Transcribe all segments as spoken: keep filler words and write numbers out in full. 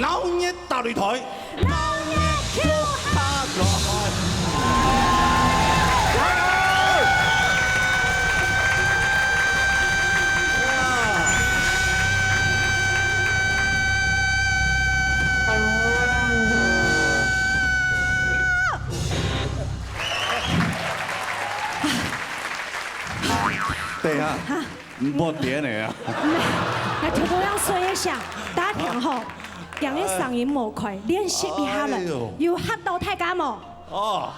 鬧熱大擂台，鬧熱Q下。等一下，你無電了啊？哎，頭頭要睡一下，大家聽吼，兩个聲音無開，練習一下了，哎喲。有嚇到大家無？哦，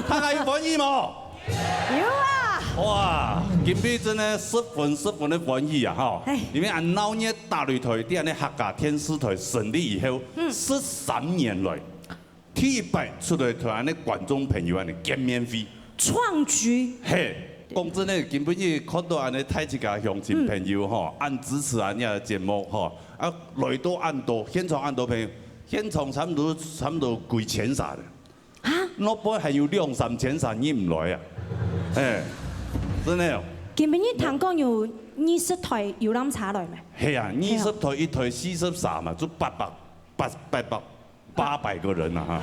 大家有歡喜無？有啊。哇，今晡日真个十分十分个歡喜啊，吼！哎。因為恁鬧熱大擂台，在恁呢客家電視台成立以後，嗯。十三年來， 第一擺出來同恁呢觀眾朋友恁呢見面會。創舉。嘿，講真个，今晡日看到恁呢大自家鄉親朋友吼，嗯。恁支持恁呢个節目吼，啊，來到恁多，現場恁多朋友，現場差不多，差不多幾千儕了。啊？那邊還有兩三千儕入毋來啊。嘿，真个哦。今晡日聽講有二十台遊覽車來咩？嘿啊，二十台一台四十儕嘛，就八百，八，八百。 八百个人啊，哈。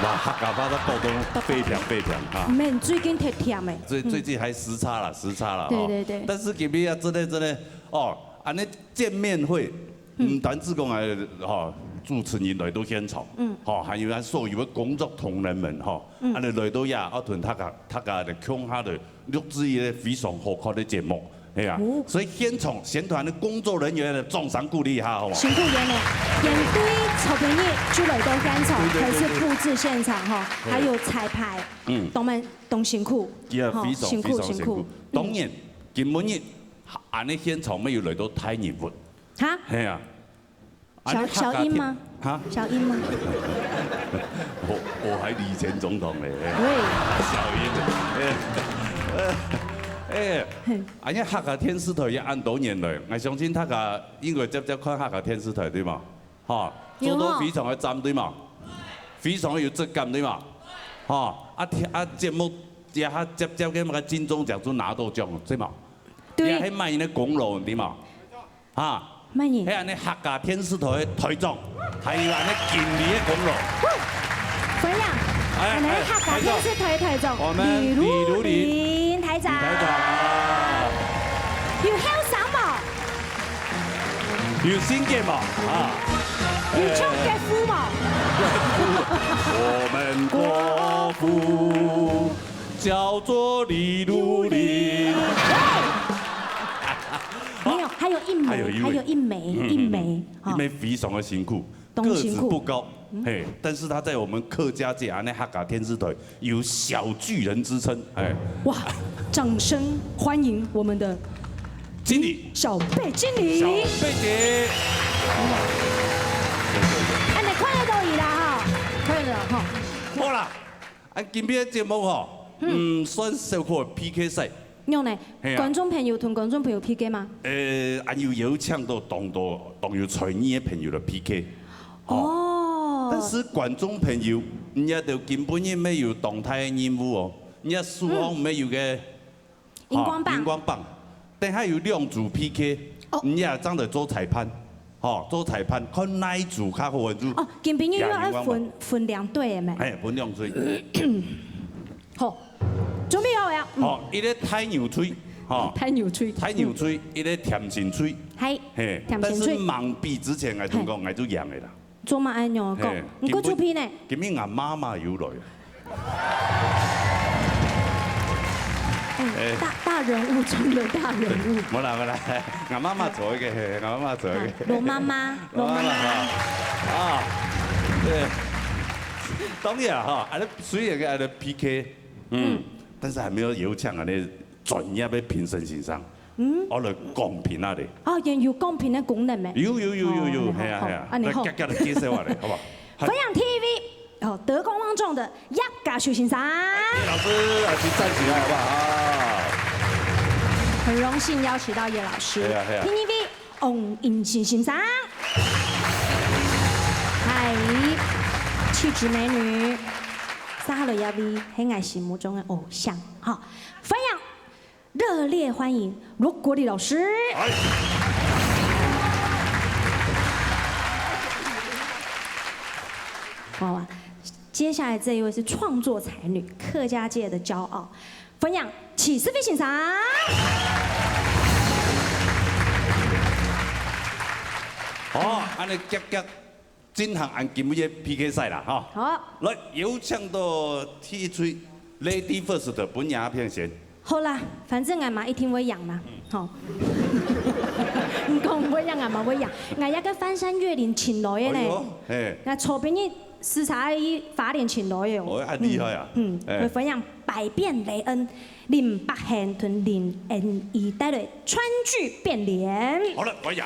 哇，客家話都講到非常非常哈。毋免，最近忒忝欸。最，嗯。最近還時差啦，時差啦，吼。對對對。但是今晡日啊，真的真的，哦，恁呢見面會，嗯。毋單止講啊，吼，主持人來到現場，嗯。吼，還有咱所有的工作同仁們，吼，嗯。恁呢來到這，啊，同大家，大家來共下來錄製一個非常好看的節目。 哎呀，哦。所以現場宣傳的工作人員的掌聲鼓勵一下，好不好？辛苦佢等，佢等對昨晡日就來到現場，對對對對。開始佈置現場哈，對。還有彩排，嗯。當然當辛苦，也非常，吼，辛苦，非常辛苦。辛苦。嗯。當然，今晡日恁呢現場乜有來到大人物。哈？係啊。 小，恁呢客家電，小英嗎？哈？小英嗎？我，我還李前總統嘞。喂。小英，哎，哎，嘿。恁呢客家電視台也恁多年了，𠊎相信大家應該輒輒看客家電視台，對嗎？哈，有哦。做到非常的讚，對嗎？非常的有質感，對嗎？哈，啊，聽，啊，節目也還輒輒个那個金鐘獎就拿到獎，對嗎？對。也還賣那功勞，對嗎？ 哈，麼人？還有恁呢客家電視台的台長，還有恁呢經理的功勞。歡迎，哎，我們客家電視台台長，哎，台長。我們李如林台長。李台長。有後生無？有新見無？啊。有唱歌舞無？我們國父 叫做李如林。沒有，還有一枚，還有一位。還有一枚，嗯，一枚，嗯，嗯。哈。一枚非常的辛苦，當辛苦。個子不高，嗯。嘿，但是他在我們客家界啊，恁呢客家電視台有小巨人之稱，哎。哇，掌聲歡迎我們的經理。小貝經理。小貝姐。哎，你看得到佢啦哈，看得到哈。好啦， 啊，今晡日个節目吼，嗯。嗯，算小可个P K賽。仰呢？係啊。觀眾朋友同觀眾朋友P K嗎？呃，還有邀請到當多，當有才藝个朋友來P K。哦。但是觀眾朋友，你也就今晡日乜有當大个任務哦，你也手項乜有个 螢光棒。哈，螢光棒。等下有兩組P K，哦。你也正來做裁判，吼，做裁判，看哪一組較好玩就哦，今晡日又愛分，贏螢光棒。分兩隊个咩？嘿，分兩隊。好，準備好了。嗯。好，一個大牛隊，吼。大牛隊。大牛隊，一個甜心隊。嘿，嘿，甜心隊。但是吂比之前，𠊎同你講，嘿。𠊎就贏个啦。 做麼个恁樣講？嘿，你過出片呢？今晡，今晡𠊎媽媽有來。哎，哎。大，大人物中的大人物。無啦，無啦，𠊎媽媽做一個，嘿，𠊎媽媽做一個。啊，羅媽媽，羅媽媽。羅媽媽，哈。啊，對。當然哈，恁呢雖然个恁呢P K，嗯，嗯。但是還沒有邀請恁呢專業个評審先生。 嗯。哦，來公平啊咧。哦，也有公平个功能咩？有，有，有，有，有，哦，係啊，好，係啊。恁呢好。來，遽遽來介紹下咧，好不好？歡迎T V B，哦，德高望重的葉家旭先生。哎，葉老師，啊，請站起來好不好？啊。很榮幸邀請到葉老師。係啊，係啊。T V B，王英新先生。嗨。一直美女，沙哈罗亚威，黑矮心目中的偶像，哈，欢迎，热烈欢迎罗国立老师。哇哇，接下来这一位是创作才女，客家界的骄傲，欢迎启思飞先生。好，安尼遽遽进行俺今日个 P K赛啦，哈。好。来，有请到第一队 Lady First 的本雅片先。好啦，反正俺嘛一定会赢啦，吼。你讲毋会赢，俺嘛会赢。俺也个翻山越岭请来的呢。哎呦，嘿。那左边的视察一花莲请来的哦。哦，很厉害啊。嗯，哎。我分享百变雷恩。 林百贤同林恩怡带来川剧变脸。好了，我要。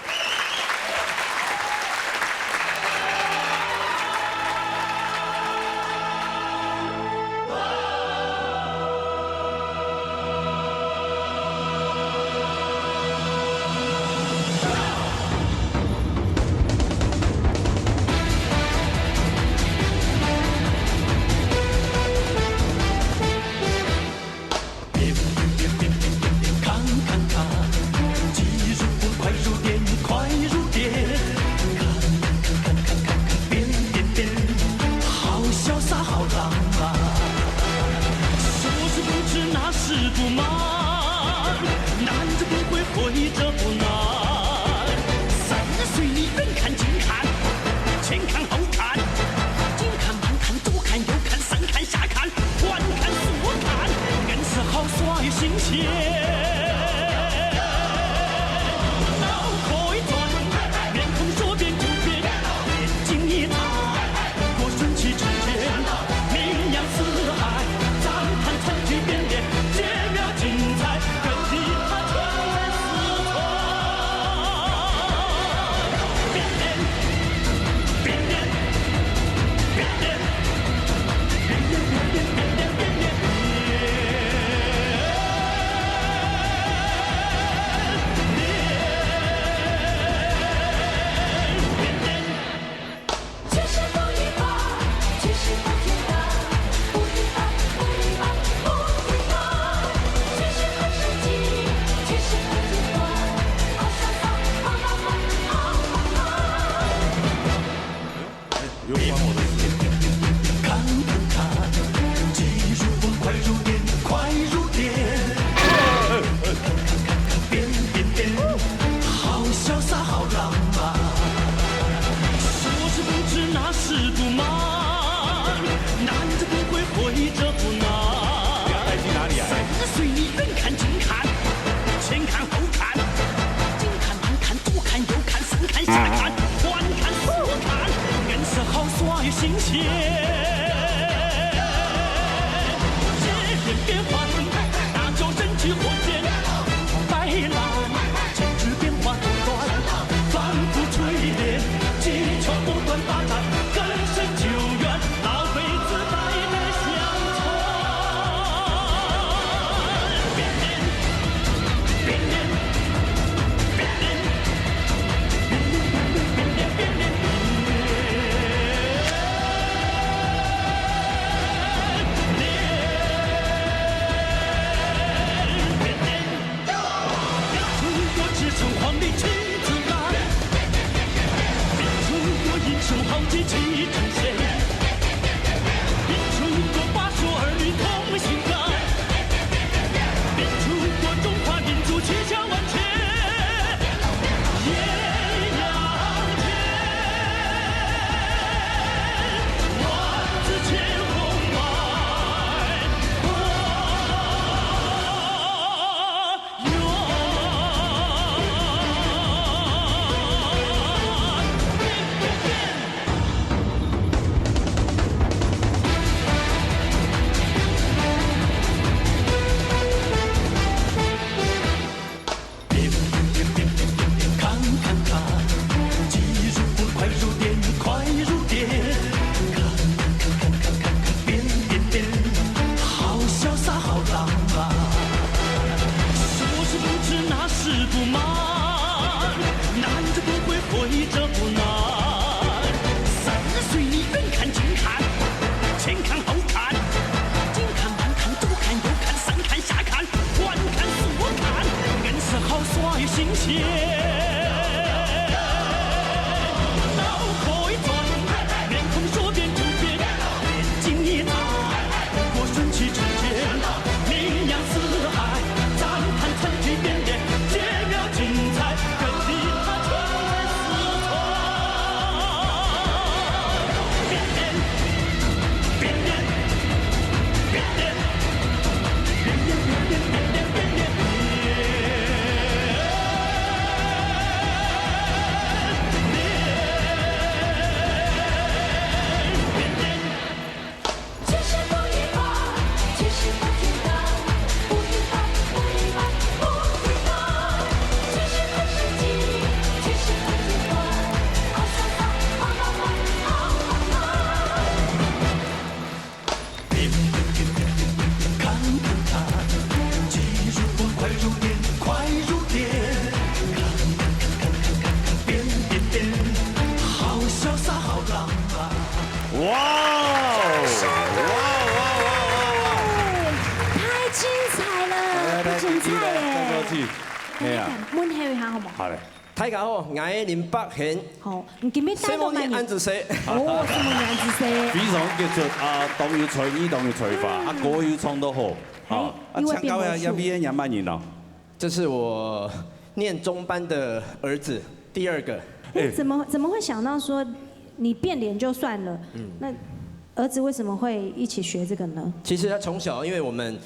天。脑壳一转，面孔说变就变，眼睛一眨，不过顺其成变，名扬四海，赞叹成句变脸，绝妙精彩，更比他全是错。变脸，变脸，变脸。哇哦！哇哇哇哇哇哇！太精彩了，太精彩耶！太客氣。哎呀，問候一下好不好？好嘞。大家好，𠊎林伯賢。好，你今天戴个嘛？細妹人恁仔細。哦，細妹人恁仔細。非常傑出啊，當有才藝，當有才華，啊，歌又唱得好。啊，啊，請教一下，這位个年輕人哦？這是我念中班的兒子，第二個。哎，怎麼怎麼會想到說你變臉就算了，那兒子為什麼會一起學這個呢？其實他從小，因為我們，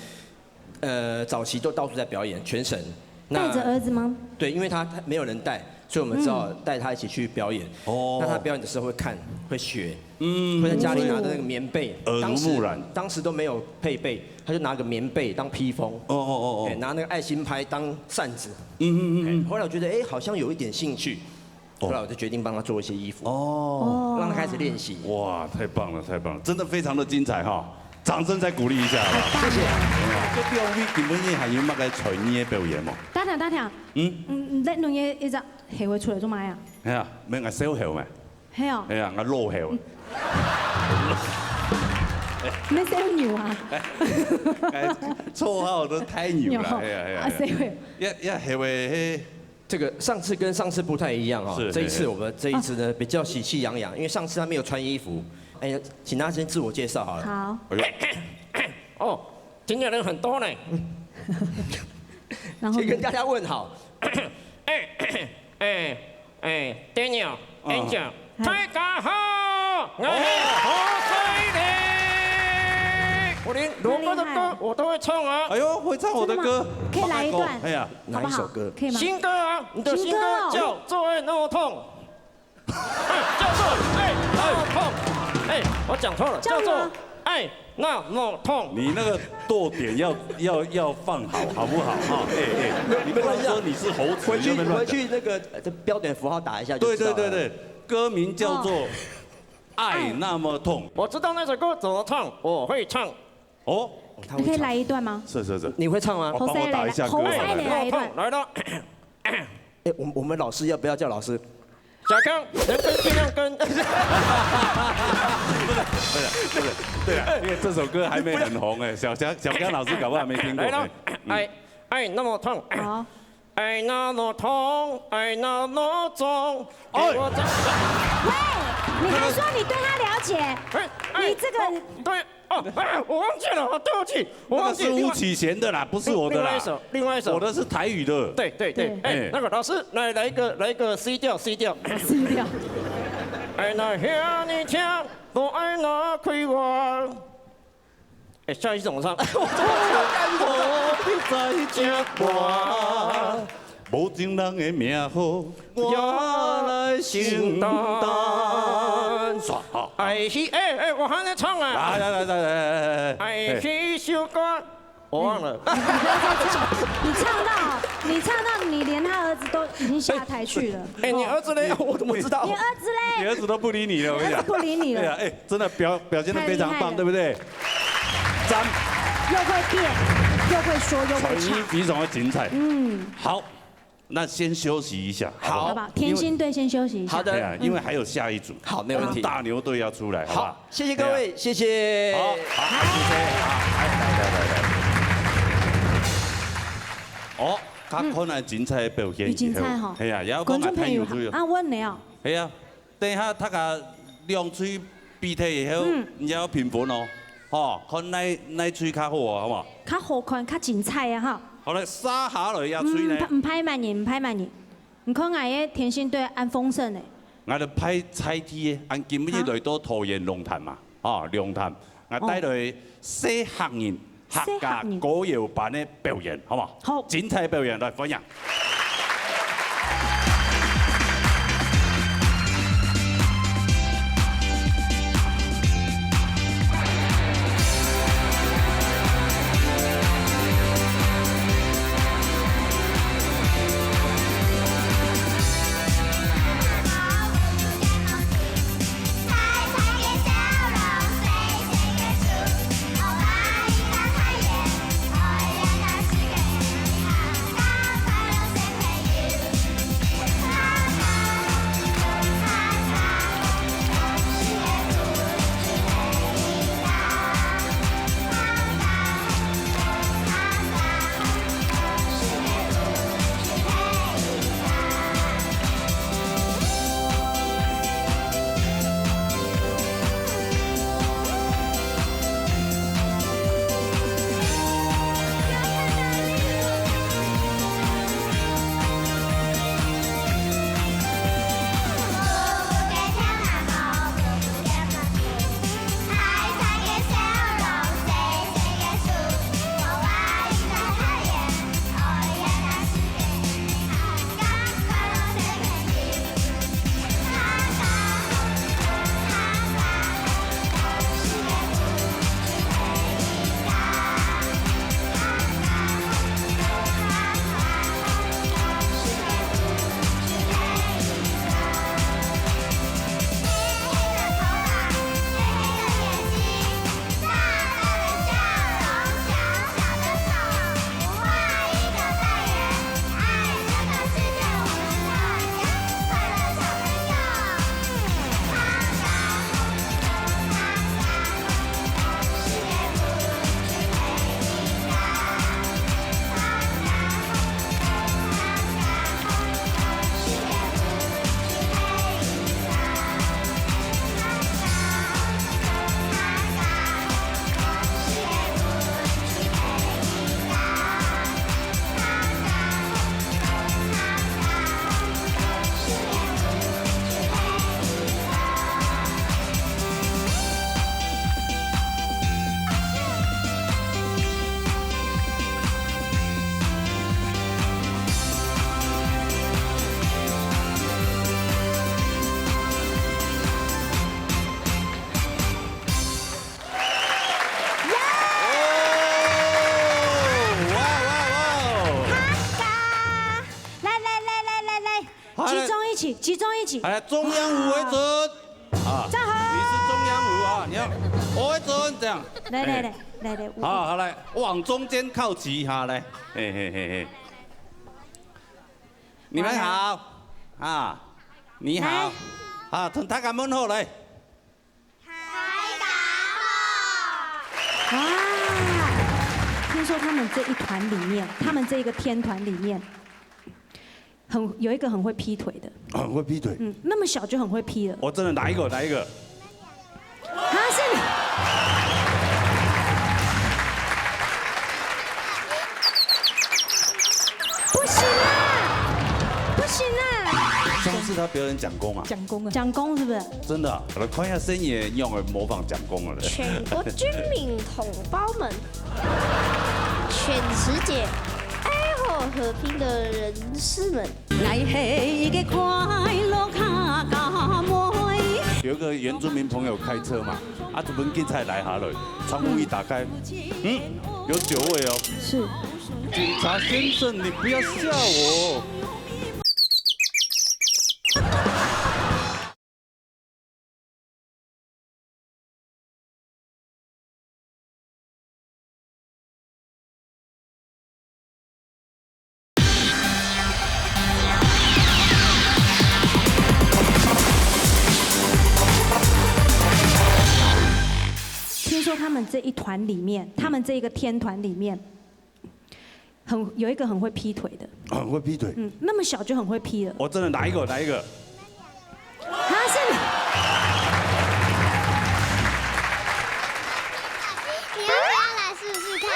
呃，早期都到處在表演，全省。那帶著兒子嗎？對，因為他，他沒有人帶，所以我們只好帶他一起去表演。哦。那他表演的時候會看，會學。 嗯，會在家裡拿著那個棉被，耳濡目染。當時，當時都沒有配備，他就拿個棉被當披風，哦哦哦哦。哎，拿那個愛心拍當扇子。嗯嗯嗯嗯。哎，後來我覺得，哎，好像有一點興趣，哦。後來我就決定幫他做一些衣服，哦。讓他開始練習。哇，太棒了，太棒了，真的非常的精彩哈！掌聲再鼓勵一下，好不好？謝謝。哎呀，這兩位今晡日還有麼个才藝个表演無？等下，等下。嗯？嗯，你兩个一隻後尾出來做麼个啊？哎呀，無，𠊎笑後尾。 係哦。係啊，𠊎老後。你係牛啊？哎，綽號都太牛了，牛。係啊，係啊，啊，係啊。誰會？呀，呀，係喂，嘿。這個上次跟上次不太一樣哦，是，這一次我們這一次呢，嘿，嘿。比較喜氣洋洋，因為上次他沒有穿衣服。哎呀，請他先自我介紹好了。好。哎呦。哦，今天人很多呢。然後呢？先跟大家問好。哎， 哎，哎，Daniel，啊。Angel，嗨。大家好，𠊎係何水玲。何水玲，羅哥的歌我都會唱啊。哎呦，會唱我的歌。真的嗎？可以來一段，哎呀，好不好？哪一首歌？可以嗎？新歌啊，你的新歌叫做《愛那麼痛》。新歌哦。哎，叫做《愛那麼痛》。哎，我講錯了，叫做《愛那麼痛》。你那個逗點要，要，要放好，好不好？哈，哎，哎，你不能說你是猴子，回去，你在那邊亂講。回去那個，呃，這標點符號打一下就知道了。對，對，對，對，歌名叫做，哦。《愛那麼痛》。我知道那首歌怎麼唱，我會唱。哦。你可以來一段嗎？是，是，是。你會唱嗎？哦，幫我打一下歌好了。好，來，來。來了。 哎，我，我們老師要不要叫老師？小康，能跟盡量跟。不是，不是，不是，對啊，因為這首歌還沒很紅哎，小康，小康老師搞不好還沒聽過。來了，哎，嗯。愛，愛那麼痛，好。愛那麼痛，愛那麼重，哎。給我這喂，你還說你對他了解？哎，哎，你這個我，對， 哦，哎，我忘記了，哦，對不起，我忘記。那個是巫啟賢的啦，不是我的啦。另，另外一首，另外一首。我的是台語的。對，對，對，對。哎，哎。那個老師，來，來一個，來一個C調，C調。C調。哎，那遐爾疼，無愛那開外。哎，下一句怎麼唱？我怎麼唱？我不知道該怎麼唱。無情人的命好，我來承擔。爽，好。哎，是，哎，哎，我還在唱啊。來，來，來，來，來，來，哎，哎。是首歌，我忘了。你不要再唱，你唱到，你唱到你連他兒子都已經下台去了。哎，你兒子嘞？我怎麼知道？你兒子嘞？你兒子都不理你了，我跟你講。你兒子不理你了。對啊，哎，真的表，表現得非常棒，太厲害了。對不對？讚。又會變，又會說，又會唱。才藝非常的精彩。嗯。好， 那先休息一下，好。好不好？甜心隊先休息一下。好的。對啊，因為還有下一組，好，沒問題。我們大牛隊要出來，好不好？好，謝謝各位，對啊。謝謝。好，好，謝謝，好，來，來，來，來，來。哦，較看啊精彩个表現以後，有精彩吼。係啊，也有講啊，觀眾朋友，太有趣了。啊，問了哦。係啊，等一下大家兩隊比賽以後，嗯。你也要評分哦，吼，看哪，哪隊較好哦，好無？較好看，較精彩啊，哈。好了，續下來這隊呢？嗯，毋歹，毋歹嘛你，毋歹嘛你。你看𠊎个天星隊恁豐盛呢。𠊎就派菜地个，恁今日來到桃園龍潭嘛，吼，龍潭。 𠊎帶來細客人客家歌謠班个表演，好無？好。精彩表演，來，歡迎。耶！哦，哇，哇，哇！客家，來，來，來，來，來，來，好，來。集中一起，集中一起。哎，中央舞為準。啊，站好。你是中央舞啊，你要，我會準，這樣。來，來，哎。來，來，來，舞。好，好，來，往中間靠齊哈，來，嘿，嘿，嘿，嘿。你們好，啊，你好，來。啊，同大家問好，來。 大家好。哇，聽說他們這一團裡面，他們這一個天團裡面，很，有一個很會劈腿的。很會劈腿？嗯，那麼小就很會劈了。我真的，哪一個？哪一個？啊，是你。不行啊，不行啊。上次他表演講 講功啊。講功啊。講功是不是？真的啊，來看一下聲音，你有沒有模仿講功啊？全國軍民同胞們，全世界愛好和平的人士們。𠊎係一個快樂客家妹。有一個原住民朋友開車嘛，啊，這邊警察來下來，窗戶一打開，嗯，有酒味哦。是。警察先生，你不要嚇我。聽說他們這一團裡面，他們這一個天團裡面， 很，有一個很會劈腿的。很会劈腿。嗯，那么小就很会劈了。我真的，哪一个？哪一个？啊，是你。你要不要来试试看？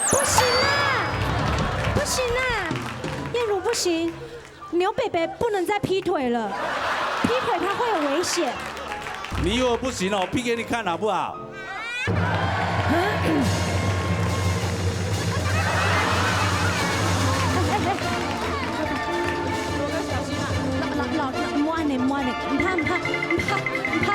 不行啊，不行啊，燕如不行，牛北北不能再劈腿了，劈腿他会有危险。你以为我不行哦，劈给你看好不好？ 老，老，老，莫恁呢，莫恁呢，毋怕，毋怕，毋怕，毋怕。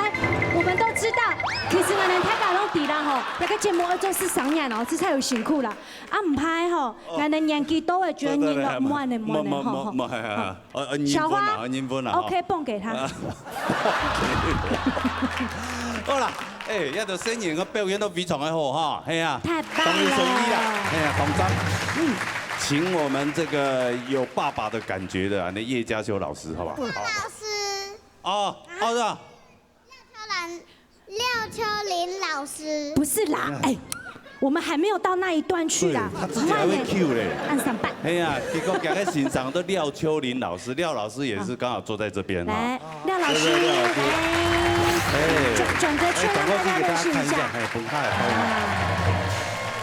我們都知道，其實𠊎等大家攏知啦吼，這个節目愛做十三年哦，實在有辛苦啦。啊，毋怕吼，𠊎等年紀大个，覺得人咯，莫恁呢，莫恁呢，吼，吼。 哦，哦，小花，人分啊，人分啊，哈。OK，放給他。啊，好啦，哎，這个聲音个表現都非常的好哈，嘿啊，太棒了。當然順利啦，嘿啊，當讚。嗯，請我們這個有爸爸的感覺的啊，那葉嘉修老師，好不好？老師。哦，好的。 廖秋林老師。不是啦，哎，我們還沒有到那一段去啦。對，他自己還會 cue 嘞。慢點，按上半。哎呀，結果兩个先生都廖秋林老師，廖老師也是剛好坐在這邊哈。來，廖老師，對，對，廖老師。來，哎，轉，轉個圈，哎，趕快去給大家看一下，讓大家認識一下。哎，分開，分開。啊。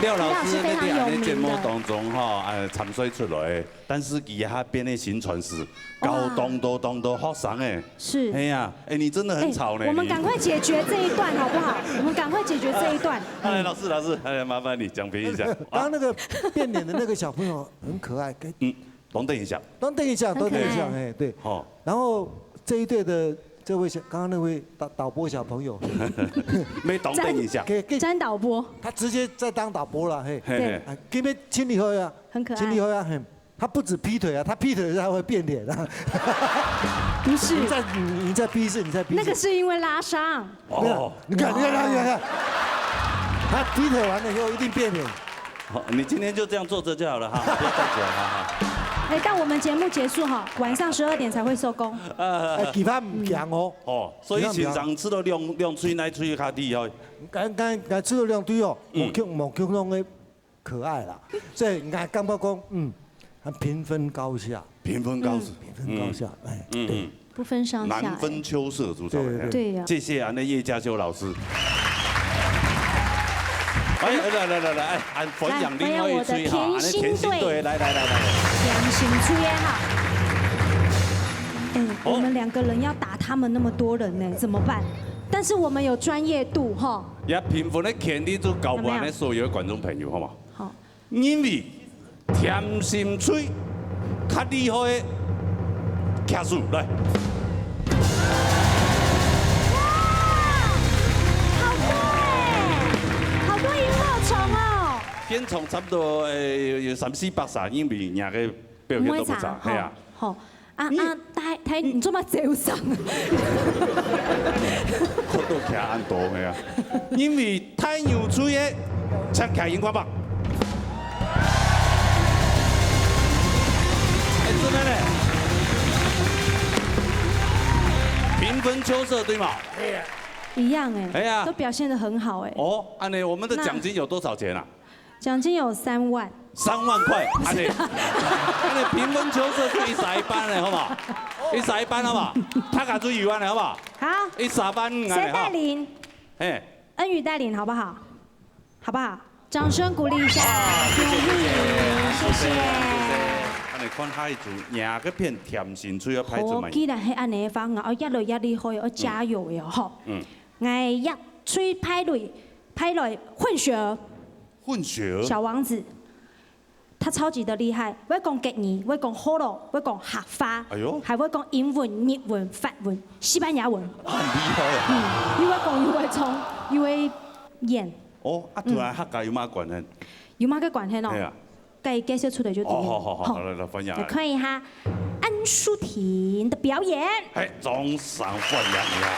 廖老師，廖老師非常有名的。在節目當中哈，哎，參賽出來，但是佢還變成新傳師，教當多當多學生哎。 是。哎呀，哎，你真的很吵呢，哎，我們趕快解決這一段好不好？你。我們趕快解決這一段。哎，老師，老師，哎，麻煩你講評一下。剛剛那個變臉的那個小朋友很可愛，給，嗯，等等一下。等等一下，很可愛。等等一下，哎，對。好。然後這一隊的這位小，剛剛那位導，導播小朋友，沒等等一下。給，給，詹導播。他直接在當導播了，嘿。嘿嘿。對。啊，這邊請你喝呀，很可愛。請你喝呀，嘿。 他不止劈腿啊，他劈腿的時候還會變臉啊。不是。你再，你，你再劈一次，你再劈一次。那個是因為拉傷。沒有，哦。你看，你看，你看，你看，他劈腿完了以後一定變臉。好，你今天就這樣坐著就好了哈，不要站起來哈，哈。哎，但我們節目結束哈，晚上十二點才會收工。哎，其他毋驚哦。哦，所以先生食了兩，兩喙，哪喙較厲害？剛，剛，剛食了兩喙哦，嗯。無共，無共樣个 可愛啦。所以𠊎感覺講，嗯，評分高下。評分高下。嗯。評分高下，嗯。哎，嗯，對。嗯。不分上下，難分秋色，主持人。對，對，對。對呀。謝謝啊，那葉嘉修老師。哎，來，來，來，來，哎，啊，分享另外一隊哈，來，分享我的甜心隊。啊，那甜心隊，來，來，來，來。甜心隊哈。哎，哦。我們兩個人要打他們那麼多人呢，怎麼辦？但是我們有專業度哈。也評分的權利就交還給所有的觀眾朋友，好嗎？好。 因為甜心隊較厲害个騎手，來。哇，好多欸，好多螢火蟲哦。現場差不多，呃，有，有三四百儕，因為人家个表現都不差，毋會差，嘿啊。吼，吼。 啊，你，啊，大，大，你做麼走上？看到徛恁多个啊，因為大牛隊个，請徛螢光棒。哎，真的呢。平分秋色，對嗎？一樣欸，哎呀。都表現得很好欸。哦，按呢，我們的獎金有多少錢啊？ 獎金有三萬。三萬塊，按呢，按呢平分秋色就一儕一半了，好不好？一儕一半，好不好？大家注意一萬了，好不好？好。一儕半，按呢，哈。誰帶領？嘿。恩宇帶領，好不好？好不好？掌聲鼓勵一下，啊，謝謝，恭喜，謝謝，謝謝。謝謝。按呢看下一組，哪個片甜心隊愛派出來？哦，既然係按呢个話，𠊎愛越來越厲害，愛加油个吼。嗯。𠊎愛出派隊，派來混血兒。 混血兒。小王子，他超級的厲害，會講國語，會講河洛，會講客話，哎喲。還會講英文、日文、法文、西班牙文。啊，很厲害啊。嗯，又會講，又會唱，又會演。哦，啊，同𠊎客家有麼个關係？有麼个關係哦？對啊。 該介紹出來就對了。哦，好，好，好，好。好，來，來，歡迎啊。來看一下安淑婷的表演。哎，掌聲歡迎你啊。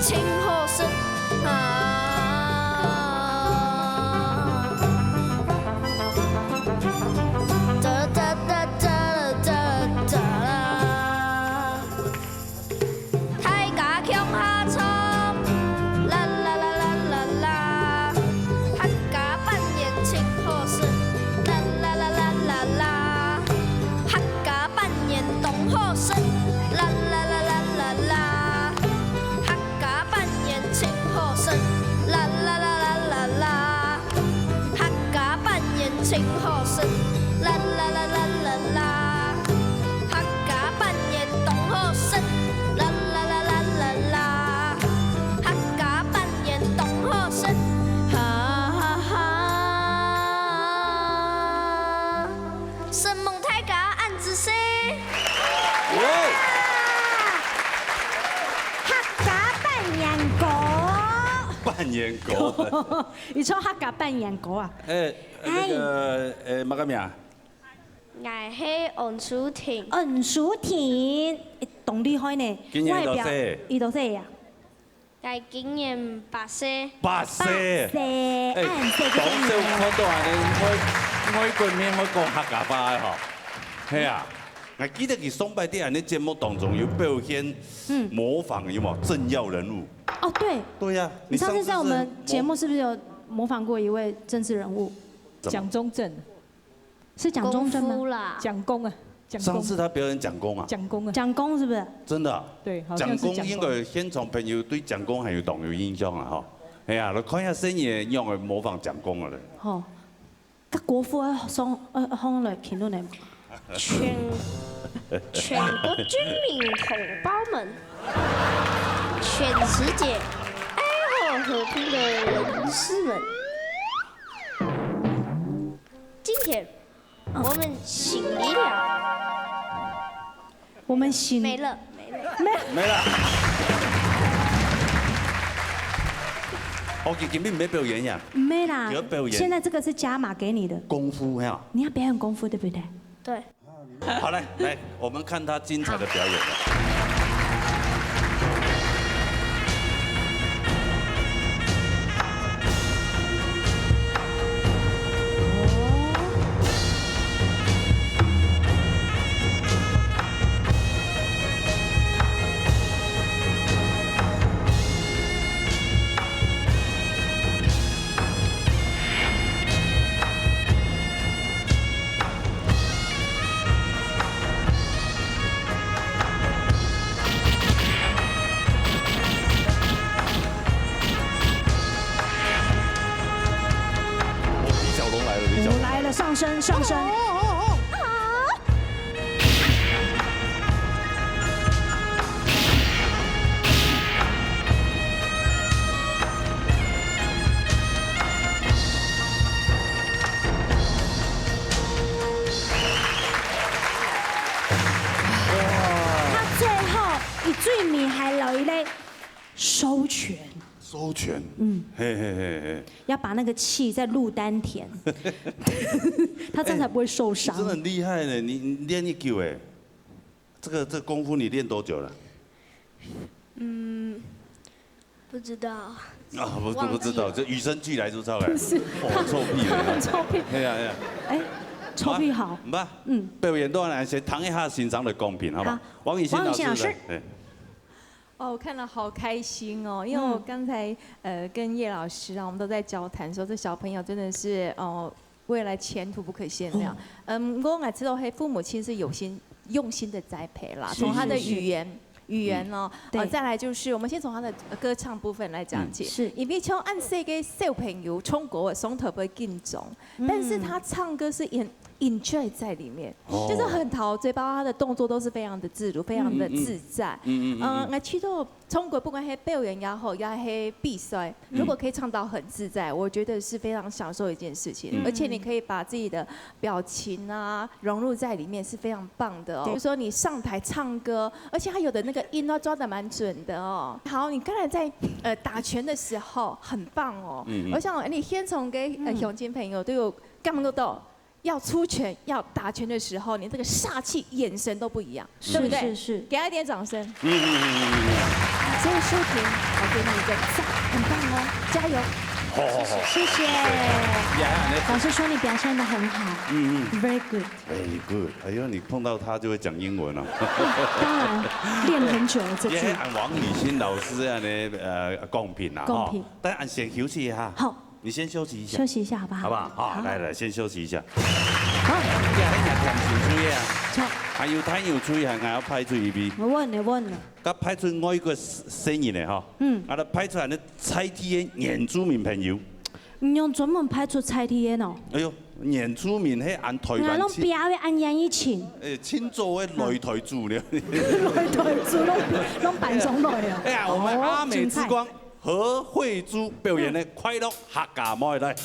真好食啊！噠噠噠噠噠噠啦！大家共下唱，啦啦啦啦啦啦，客家粄圓真好食，啦啦啦啦啦啦，客家粄圓當好食，啦啦啦啦啦啦。 客家粄圓真好食，啦啦啦啦啦啦。客家粄圓真好食，啦啦啦啦啦啦。客家粄圓當好食，啦啦啦啦啦啦。客家粄圓當好食，哈哈哈。承蒙大家，恁仔細。 客家粄圓歌。粄圓歌。你唱客家粄圓歌啊？誒，那個，誒，麼个名啊？𠊎係黃淑婷。黃淑婷，誒，當厲害呢。今年幾多歲？外表，幾多歲呀？ 𠊎今年八歲。八歲。八歲，誒，恁細个當少看到恁呢，會，會講面，會講客家話个吼。係啊，𠊎記得佢上擺在恁呢節目當中有表現，嗯。模仿有無？政要人物。哦，對。對呀，你上次在我們節目是不是有模仿過一位政治人物？怎麼？蔣中正。 是蔣中正嗎？功夫啦。蔣公啊，蔣公。上次他表演蔣公啊。蔣公啊。蔣公是不是？真的啊。對，好像是蔣公。蔣公應該現場朋友對蔣公還有當有印象啊，吼。哎呀，來看一下聲音，用來模仿蔣公的人。吼，該國父啊，上，呃，上來評論的嘛。全，全國軍民同胞們，全世界愛好和平的人士們， 今天我們勝利了。我們勝，沒了，沒了。沒了。OK，今天沒表演呀？沒啦，有表演。現在這個是加碼給你的。功夫，嘿啊。你要表演功夫，對不對？對。 好，來，來，我們看他精彩的表演了。哦，李小龙來了，李小龙來了。來了，上身，上身。哦，哦，哦，哦。 他最後，佢最尾還留一個收拳。收拳。嗯。嘿，嘿，嘿，嘿。要把那個氣再入丹田，他這樣才不會受傷。欸，你真的很厲害呢，你，你練一久欸。 這個，這功夫你練多久了？嗯，不知道。啊，不，不，不知道，這與生俱來就出來。不是。哦，臭屁的。他很臭屁。哎呀，哎呀。哎，臭屁好。好啊，嗯。表演到哪些？談一下欣賞的公平，好不好？好。王以欣老師的。王以欣老師。哎。哦，我看了好開心哦，因為我剛才，嗯。呃，跟葉老師啊，我們都在交談，說這小朋友真的是，哦， 未來前途不可限量。哦。嗯，毋過𠊎知道，嘿，父母親是有心，用心的栽培啦，是，從他的語言，是，是。語言哦，嗯，呃，對。再來就是，我們先從他的歌唱部分來講起。嗯。是。因為像恁細个小朋友，唱歌个上台會緊張，嗯。但是他唱歌是很enjoy在裡面，哦。就是很陶醉，包括他的動作都是非常的自如，非常的自在。嗯，嗯，嗯，嗯，嗯。呃，𠊎知道 唱歌不管係表演也好，也係比賽，嗯。如果可以唱到很自在，我覺得是非常享受一件事情。嗯。而且你可以把自己的表情啊融入在裡面，是非常棒的哦。對。比如說你上台唱歌，而且他有的那個音都抓得蠻準的哦。好，你剛才在，呃，打拳的時候很棒哦。嗯，嗯。我想，你現場个，呃，嗯。鄉親朋友都有感覺到 要出拳、要打拳的時候，你這個殺氣、眼神都不一樣，是，對不對？是，是。給他一點掌聲。嗯，嗯，嗯，嗯，嗯。所以淑婷，好給你一個讚，很棒哦，加油！好好好，謝謝。呀，那老師說你表現得很好，嗯嗯，very good。 ，very good。哎呦，你碰到他就會講英文了。當然練很久了這句。也按王雨欣老師恁呢，呃，公平啦，公平哈。但俺先休息一下，好，你先休息一下，休息一下好不好？好不好？好，來來，先休息一下。好，呀，哎呀，講清楚呀，走，還有太陽吹，還還要派出一位，我問你，問你。佮派出我一個聲音的哈，嗯，啊，來派出恁呢在地的原住民朋友。你用專門派出在地的哦。哎呦，原住民係按台我攏灣清，表演恁樣一群，誒，清早的擂台主了。擂台主攏攏搬上來啊。哎呀，我們哦阿美之光精何慧珠表演的快樂客家妹來。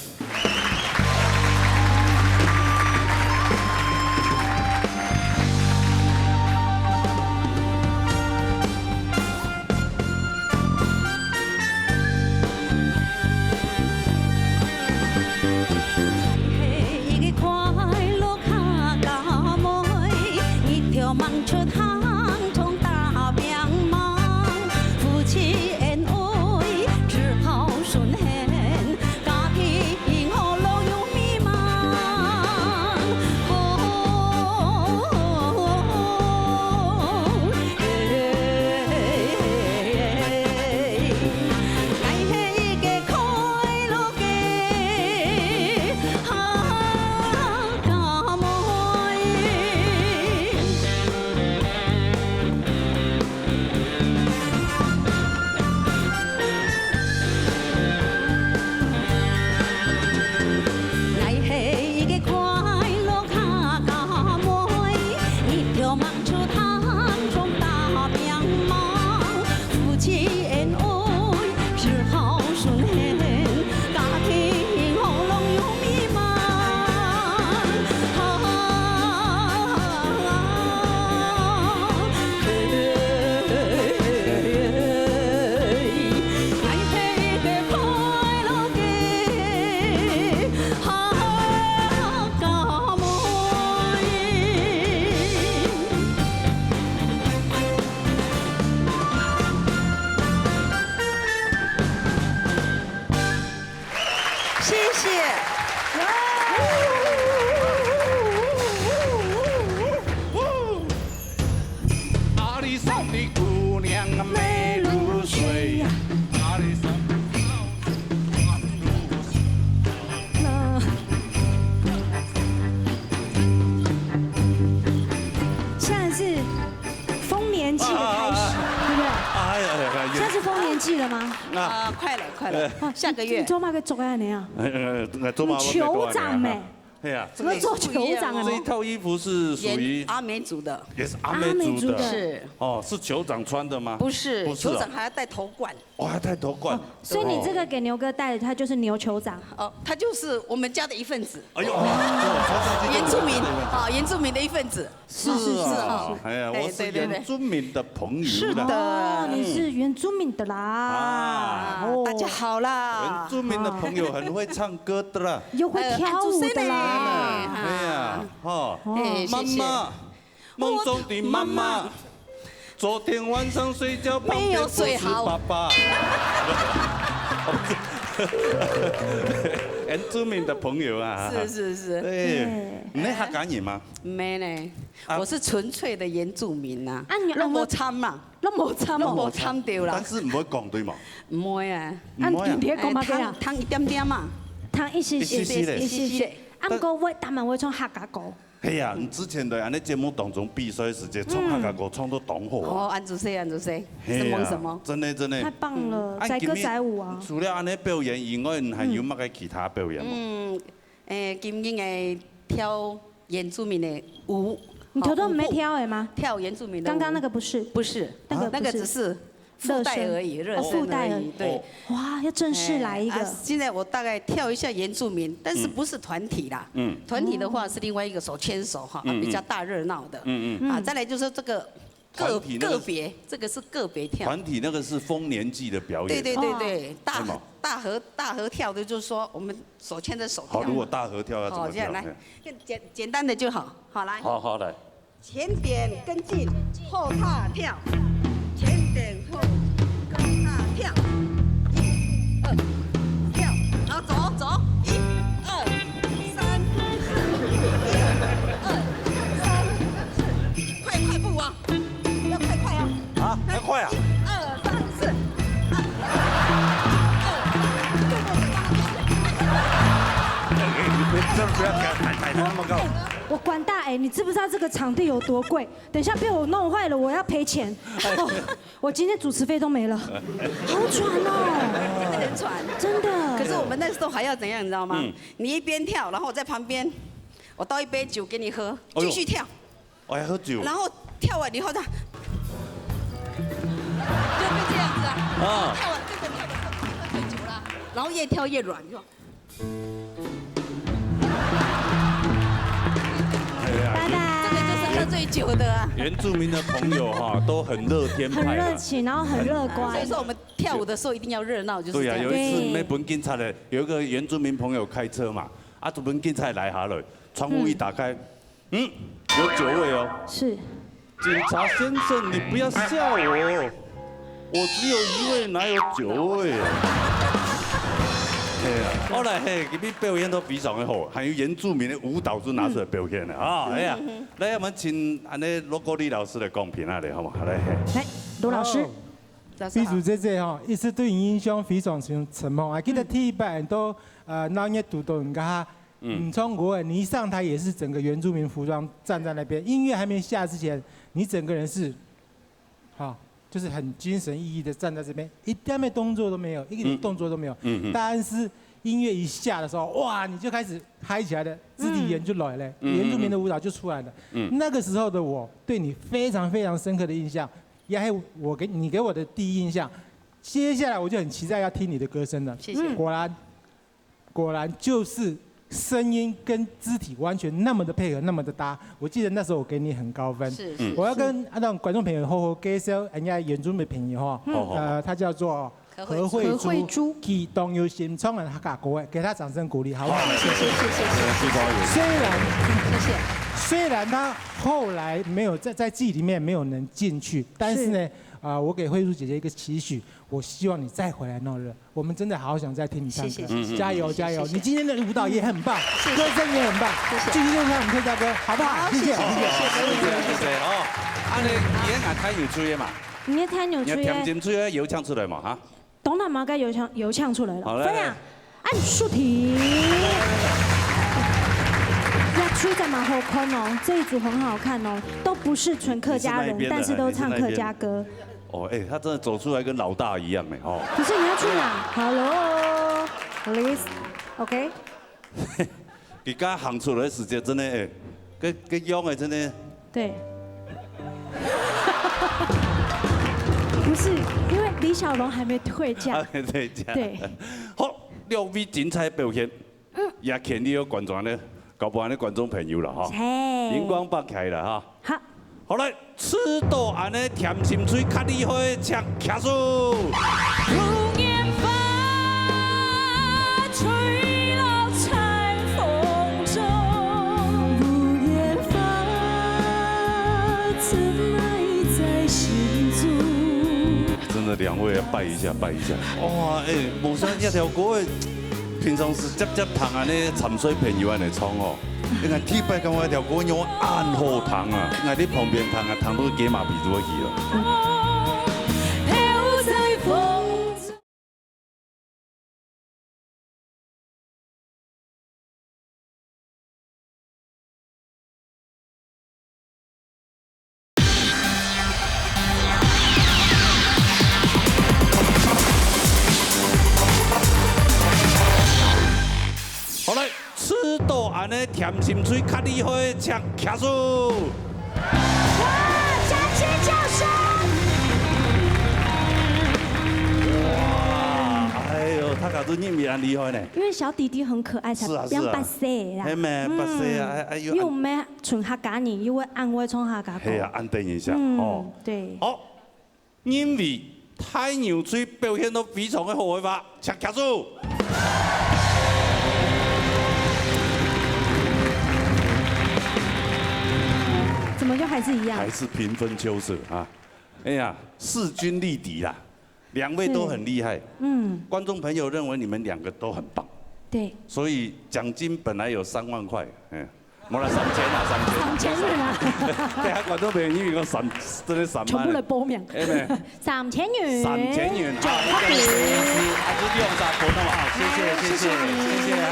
一个快樂客家妹，一條吂出行，衝打拚忙，夫妻恩愛，只靠順賢，家庭和樂有美滿。哦，哎，係一个快樂 谢谢。阿里山的姑娘美如水呀，阿里山。现在是丰年祭的开始，啊对不对？哎呀哎呀，现在是丰年祭了吗？啊，啊，快了，快了，啊下个月你。做嘛个族的呢啊？呃，呃，做嘛酋长没？哎呀，怎么做酋长啊这一套衣服是属于原阿美族的，也是阿美族的阿美族的是哦，是酋长穿的吗？不是？不是啊酋长还要戴头冠。哦，还戴头冠。所以你这个给牛哥戴的，他就是牛酋长。哦，他就是我们家的一份子，哎呦，哦穿上去就原住民啊，原住民的一份子。是是是是啊是。哎呀，哎我是对对对原住民的朋友啦。是的哦，你是原住民的啦。啊哦大家好啦原。住民的朋友很会唱歌的啦。又会跳舞的啦。哎呀，哈，哎，谢谢。妈妈，梦中的妈妈，昨天晚上睡觉旁边不是爸爸。原住民的朋友啊，是是是，哎，你客家人吗？没呢，啊我是纯粹的原住民呐。啊你都无参嘛，那么差都无嘛，参对啦但。是唔會講對嘛？唔会啊。啊，你在講麼个啊？哎，聽一點點嘛。聽一些些，一些些咧一些些。啊，毋過我當然會唱客家歌。係啊，你之前在恁呢節目當中比賽時節唱客家歌唱到當好哦，啊。安主谁，安主谁，係啊什么什么。真的真的。太棒了，啊载歌載舞啊！除了恁呢表演以外，你還有麼个其他表演無？嗯，诶，今日个跳原住民的舞，你頭都毋係好舞步跳的嗎？跳原住民的舞。剛剛那個不是，不是，那個不是那个只是附帶而已，熱身哦，附帶而已。对。哇，要正式來一個哎啊，現在我大概跳一下原住民，但是不是團體啦。嗯團體的話是另外一個手牽手哈，嗯嗯比較大熱鬧的。嗯嗯。啊，嗯再來就是這個個團體那個個別，這個是個別跳。團體那個是豐年祭的表演。對對對對，大是嗎大合大合跳的，就是說我們手牽著手跳。好，如果大合跳要怎麼跳？好，這樣來嘿，簡簡簡單的就好。好，來。好好來。前點跟進，後踏跳，前點後跟踏跳。不要挑，抬抬他那么高。我管大哎，你知不知道这个场地有多贵？等一下被我弄坏了，我要赔钱。哦，我今天主持费都没了，好喘哦，很喘。真的。可是我们那时候还要怎样，你知道吗？你一边跳，然后我在旁边，我倒一杯酒给你喝，哎呦继续跳，我还喝酒。然后跳完以后这样，就会这样子啊，啊跳完这个跳完喝酒啦，然后越跳越软，就哎呀，拜拜。这个就是喝醉酒的啊。原住民的朋友哈都很乐天很派啦热。情，然后很乐观所以。说我们跳舞的时候一定要热闹，就是对呀、这样。有一次对没分警察的，有一个原住民朋友开车嘛，啊，分警察来下来，窗户一打开，嗯，有酒味哦。是，警察先生，你不要吓我，我只有一位，哪有九位啊？哎呀，后来嘿，你表演都非常的好，还有原住民的舞蹈是拿出来表演的啊。哎呀，来，我们请安尼罗国立老师来讲评啊，好不好？来，嘿。来，罗老师，老师好，B组姐姐哈，一直对你印象非常深深哦。还记得第一版都呃，那年读到你跟他，嗯，唱歌，你一上台也是整个原住民服装站在那边，音乐还没下之前，你整个人是，好，就是很精神奕奕的站在这边，一点点动作都没有，一点动作都没有。嗯嗯但是音乐一下的时候，哇，你就开始嗨起来了，肢体语言就来了，嗯原住民的舞蹈就出来了。嗯那个时候的我对你非常非常深刻的印象，也还有我给你给我的第一印象。接下来我就很期待要听你的歌声了。谢谢果然，果然就是声音跟肢体完全那么的配合，那么的搭。我记得那时候我给你很高分。是是。我要跟啊让观众朋友好好介绍人家原住民的朋友哈，好好好呃，他叫做何慧何慧何慧珠珠，佢當有心唱人客家歌，给他掌声鼓励，好不好？谢谢谢谢谢谢非常有虽然谢谢。虽然他后来没有在在记忆里面没有能进去，但是呢，啊、我给慧珠姐姐一个期许，我希望你再回来闹热，我们真的好想再听你唱歌，谢谢谢谢加油加油！谢谢你今天的舞蹈也很棒，谢谢歌声也很棒，谢谢继续用唱客家歌，好不好？好谢谢谢谢谢谢谢谢谢谢哦。啊，你你也拿太有吹的嘛，你也太扭曲了你要听，清楚要有唱出来嘛哈。懂了吗？该有唱有唱出来了，好来分享。按竖题，要吹的蛮好看哦，这一组很好看哦，都不是纯客家人，你是那一边的但是都唱客家歌。哦，哎，他真的走出来跟老大一样哎哦。可是你要去哪？Hello，Liz，OK，你刚行出来的时间真的哎，跟跟勇的真的，对。不是，因为李小龙还没退价。啊，对这样。对。好，六位精彩表现，也肯定有观众呢，搞不好的观众朋友了哈。嘿。荧光棒开了哈。好。好来，吹到安尼甜心吹较厉害的请举手。无言法吹落秋风中，无言法怎埋在心中。真的，两位要拜一下，拜一下。哇，哎，无想这条歌的，平常时接接听安尼参赛朋友安尼唱哦，你看第一摆感觉条歌有恁好听啊，你看你旁边听啊，听到鸡麻皮都会去了。飘在风中。好来，吹到安尼甜心吹较厉害的请举手。哇，掌声掌声！哇，哎呦，他可是认为很厉害呢。因为小弟弟很可爱，才是啊是啊两百岁啦。嘿咩，八岁啊，哎哎呦，因为我们纯客家人，因为安慰唱客家歌。嘿啊，安等一下嗯哦。，对。好，因为太牛吹表现都非常的好的话，请举手。怎么就还是一样还？是平分秋色啊。哎呀，势均力敌啦，两位都很厉害。嗯，观众朋友认为你们两个都很棒，对。所以奖金本来有三万块，哎，没了三千啊，三千。三千元啊。对啊，观众朋友，因为个三，真的三万。全部来报名。哎没，三千元。三千元，就啊，这样子，啊，这用啥活动啊？谢谢谢谢谢谢啊。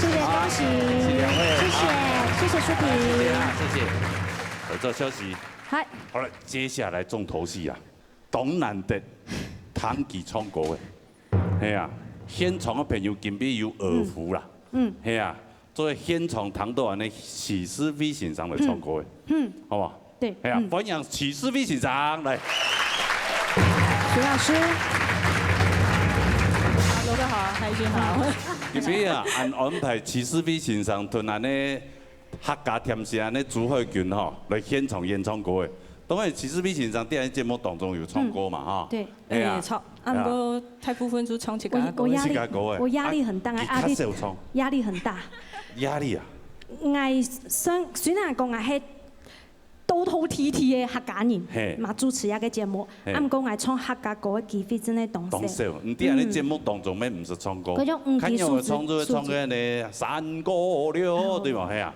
谢谢，恭喜谢谢两位，谢谢，啊，谢谢舒婷。谢谢啊，谢谢。合作休息。嗨。好了，接下来重头戏啊，当难得，听佢唱歌个，系啊，现场个朋友今晡日有耳福啦，嗯，嗯，系啊，做现场听到安尼许思飞先生来唱歌个，嗯，嗯，好不好？对，系啊，嗯，欢迎许思飞先生来。徐老师。好，罗哥好，海军好。今晡日啊，安安排许思飞先生同安尼 客家甜心安尼朱海軍吼，來现场演唱歌个。当然，许思飞先生在咱节目当中有唱歌嘛，嗯，吼。对。哎呀，哎，唱，啊，毋过大部分就唱自家个歌。我，我压力，自家歌个。我压力很大，啊，壓力，佢較少唱。压力很大。压力啊？𠊎算，虽然讲𠊎係 都都提提个客家人，嘿，嘛主持一个节目，嘿，啊，毋过𠊎唱客家歌个机会真个当少。当少，你在恁个节目当中，乜毋識唱歌，嗯，佢就毋，看有个唱就唱个呢，山歌了，对無？系啊，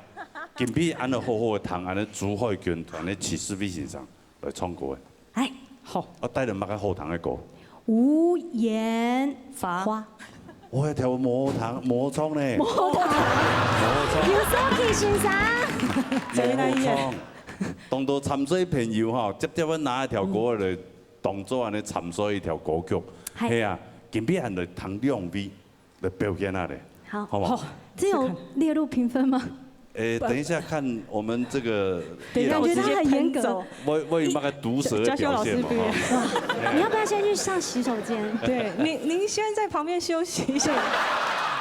今晡日安尼好好个听，安尼朱海軍同安尼许思飞先生来唱歌个。哎，好，我带了么个好听个歌？无言花。花。 我一条魔糖魔冲呢，魔糖，魔冲，刘少奇先生，魔冲，当多参赛朋友哈，接接要拿一条歌来当做安尼参赛一条歌曲，系啊，今晡日来听两位来表演下咧，好，好不好？好，这有列入评分吗？ 诶，等一下看我们这个，等一下我直接喷走。我，我有那个毒蛇的表现嘛，哈。你要不要先去上洗手间？对，您，您先在旁边休息一下。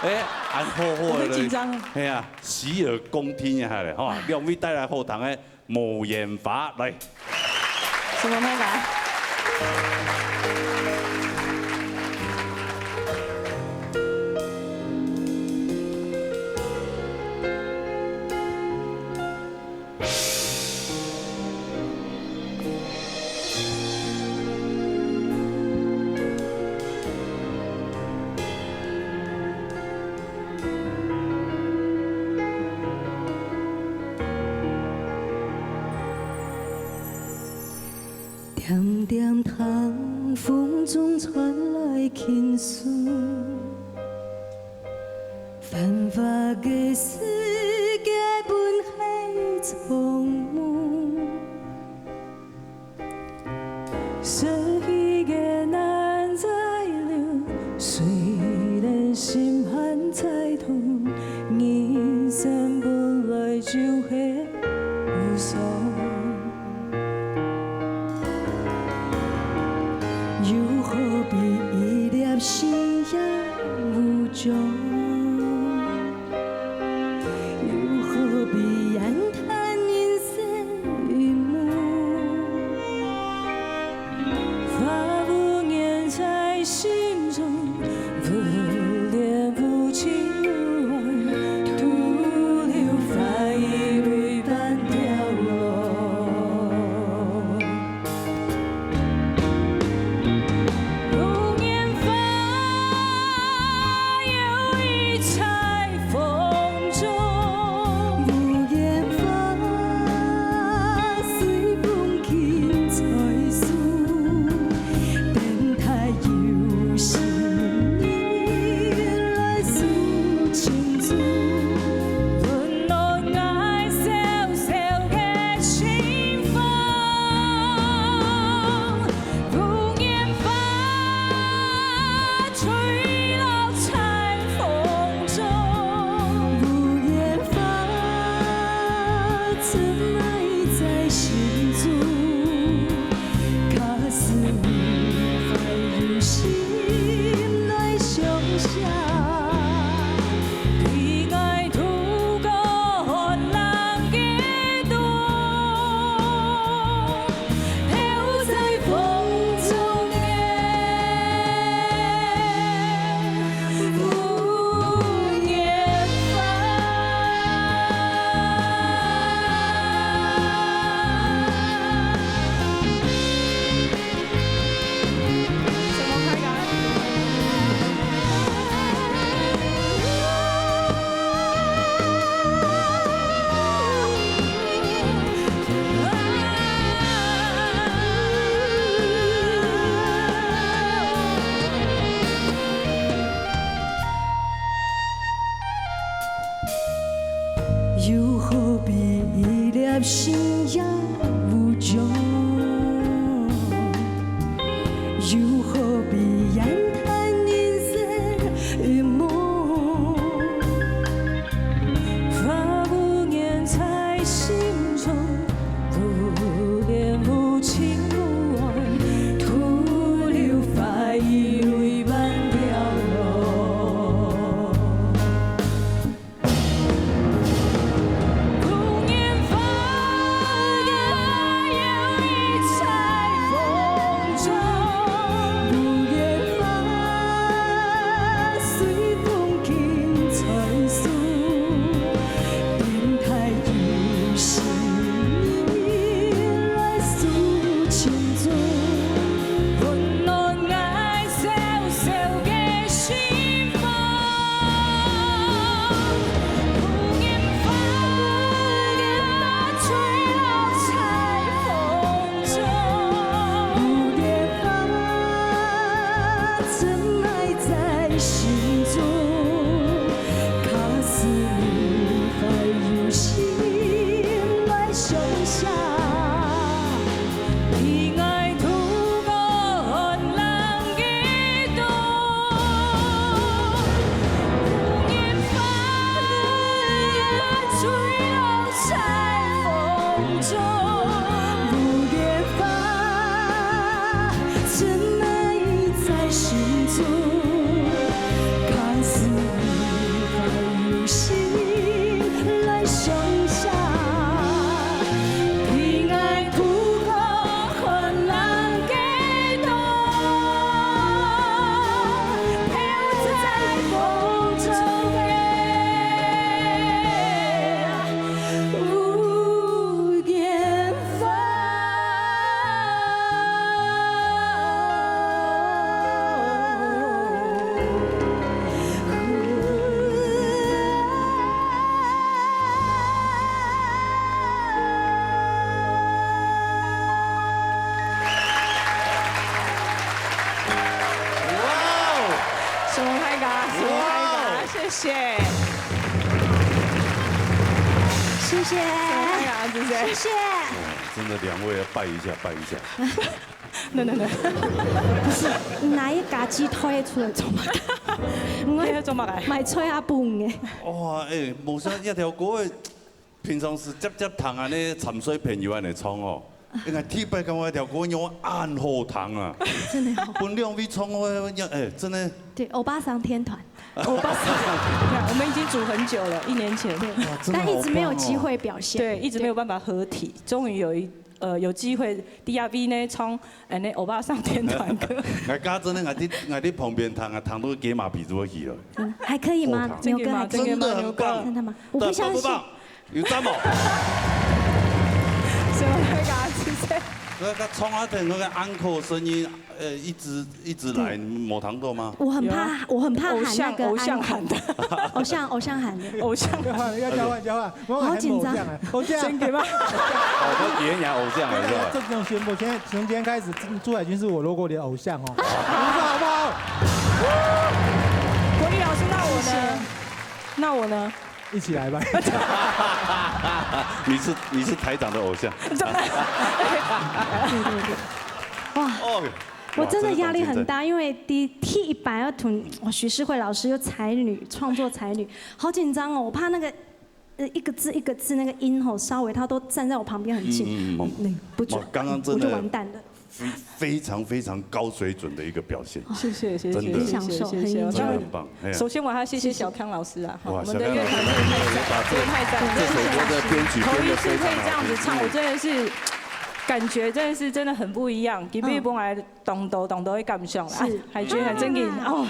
哎，安好好的，我很紧张。哎呀，洗耳恭听一下嘞，哈，两位带来好听的《无言花》，来。什么麦克？ 点点听风中传来轻诉，繁华个世界本是场梦。失去个难再留，虽然心还在痛，人生本来就系无常。 又何必一粒心也无踪？又何必言谈人生一梦？花无言在心中， 无恋无情无爱，徒留花雨泪半条龙。无言花，又一在风中。无言花，随风轻吹送。 等待有心人来诉情衷，温暖爱小小个心房。无言花，吹落在风中。无言花，深埋在心中。 假使你还有心来相惜，悲哀度过寒冷个冬，飘在风中的无言花。什么快感？心也無窮，又何必言談人生一夢？花無言在心中，無戀無情無愛，徒留花衣淚滿條路。 哇哦！什麼拍嘎？什麼拍嘎？哇哦！謝謝。謝謝。什麼拍嘎？謝謝。謝謝。哇，真的兩位要拜一下，拜一下。 等等等。不是，拿一家雞腿出來做麼个？你要做麼个？買菜啊，分个。哇，欸，無想到這條歌个，平常時接接聽恁呢參賽朋友恁呢唱哦，應該特別感覺這條歌有恁好聽啊。真的哦。分兩位唱哦，欸，真的。對，歐巴桑天團。歐巴桑，對啊，我們已經組很久了，一年前。對，哇，真的好棒哦。但一直沒有機會表現。對，一直沒有辦法合體，終於有一，呃，有機會，D R V呢，唱 恁呢，歐巴桑天團歌。𠊎家真的，𠊎在，𠊎在旁邊聽啊，聽到雞嫲皮都會起來。嗯，還可以嗎？好聽。真的嗎？牛哥還可以。真的很棒。真的嗎？我不相信。讚不棒？有讚無？什麼那個啊，是誰？那個唱啊，聽那個 encore 聲音，呃，一直，一直來，對。無聽到嗎？我很怕，有啊。我很怕喊那個 encore。偶像，偶像喊的。偶像，偶像喊的。偶像。要換，要交換，交換。 我喊偶像啊，偶像。真的嗎？哦，都原来偶像了，是吧？这种宣布，现在从今天开始，朱海军是我罗国里的偶像哦。你说好不好？国立老師，那我呢？那我呢？一起来吧。你是，你是台长的偶像。真的？哇！哦，我真的压力很大，哇，真的非常精彩。因为第，第一版要同，哇，许世慧老师又才女，创作才女，好紧张哦，我怕那个 呃，一个字一个字那个音吼，稍微他都站在我旁边很近。嗯，嗯，嗯。对，不准，哇，刚刚真的我就完蛋了。非，非常非常高水准的一个表现。谢谢，谢谢，真的。谢谢，谢谢。很享受，很享受。真的很棒，哎呀。首先我还要谢谢小康老师啊，哇，我们的乐团真的太赞，小康老师把这，真的太赞，这首歌的编曲编得非常好听。头一次可以这样子唱，嗯。我真的是感觉真的是真的很不一样。今天本来 当多当多个感想啦，是。哎，海军很正经哦，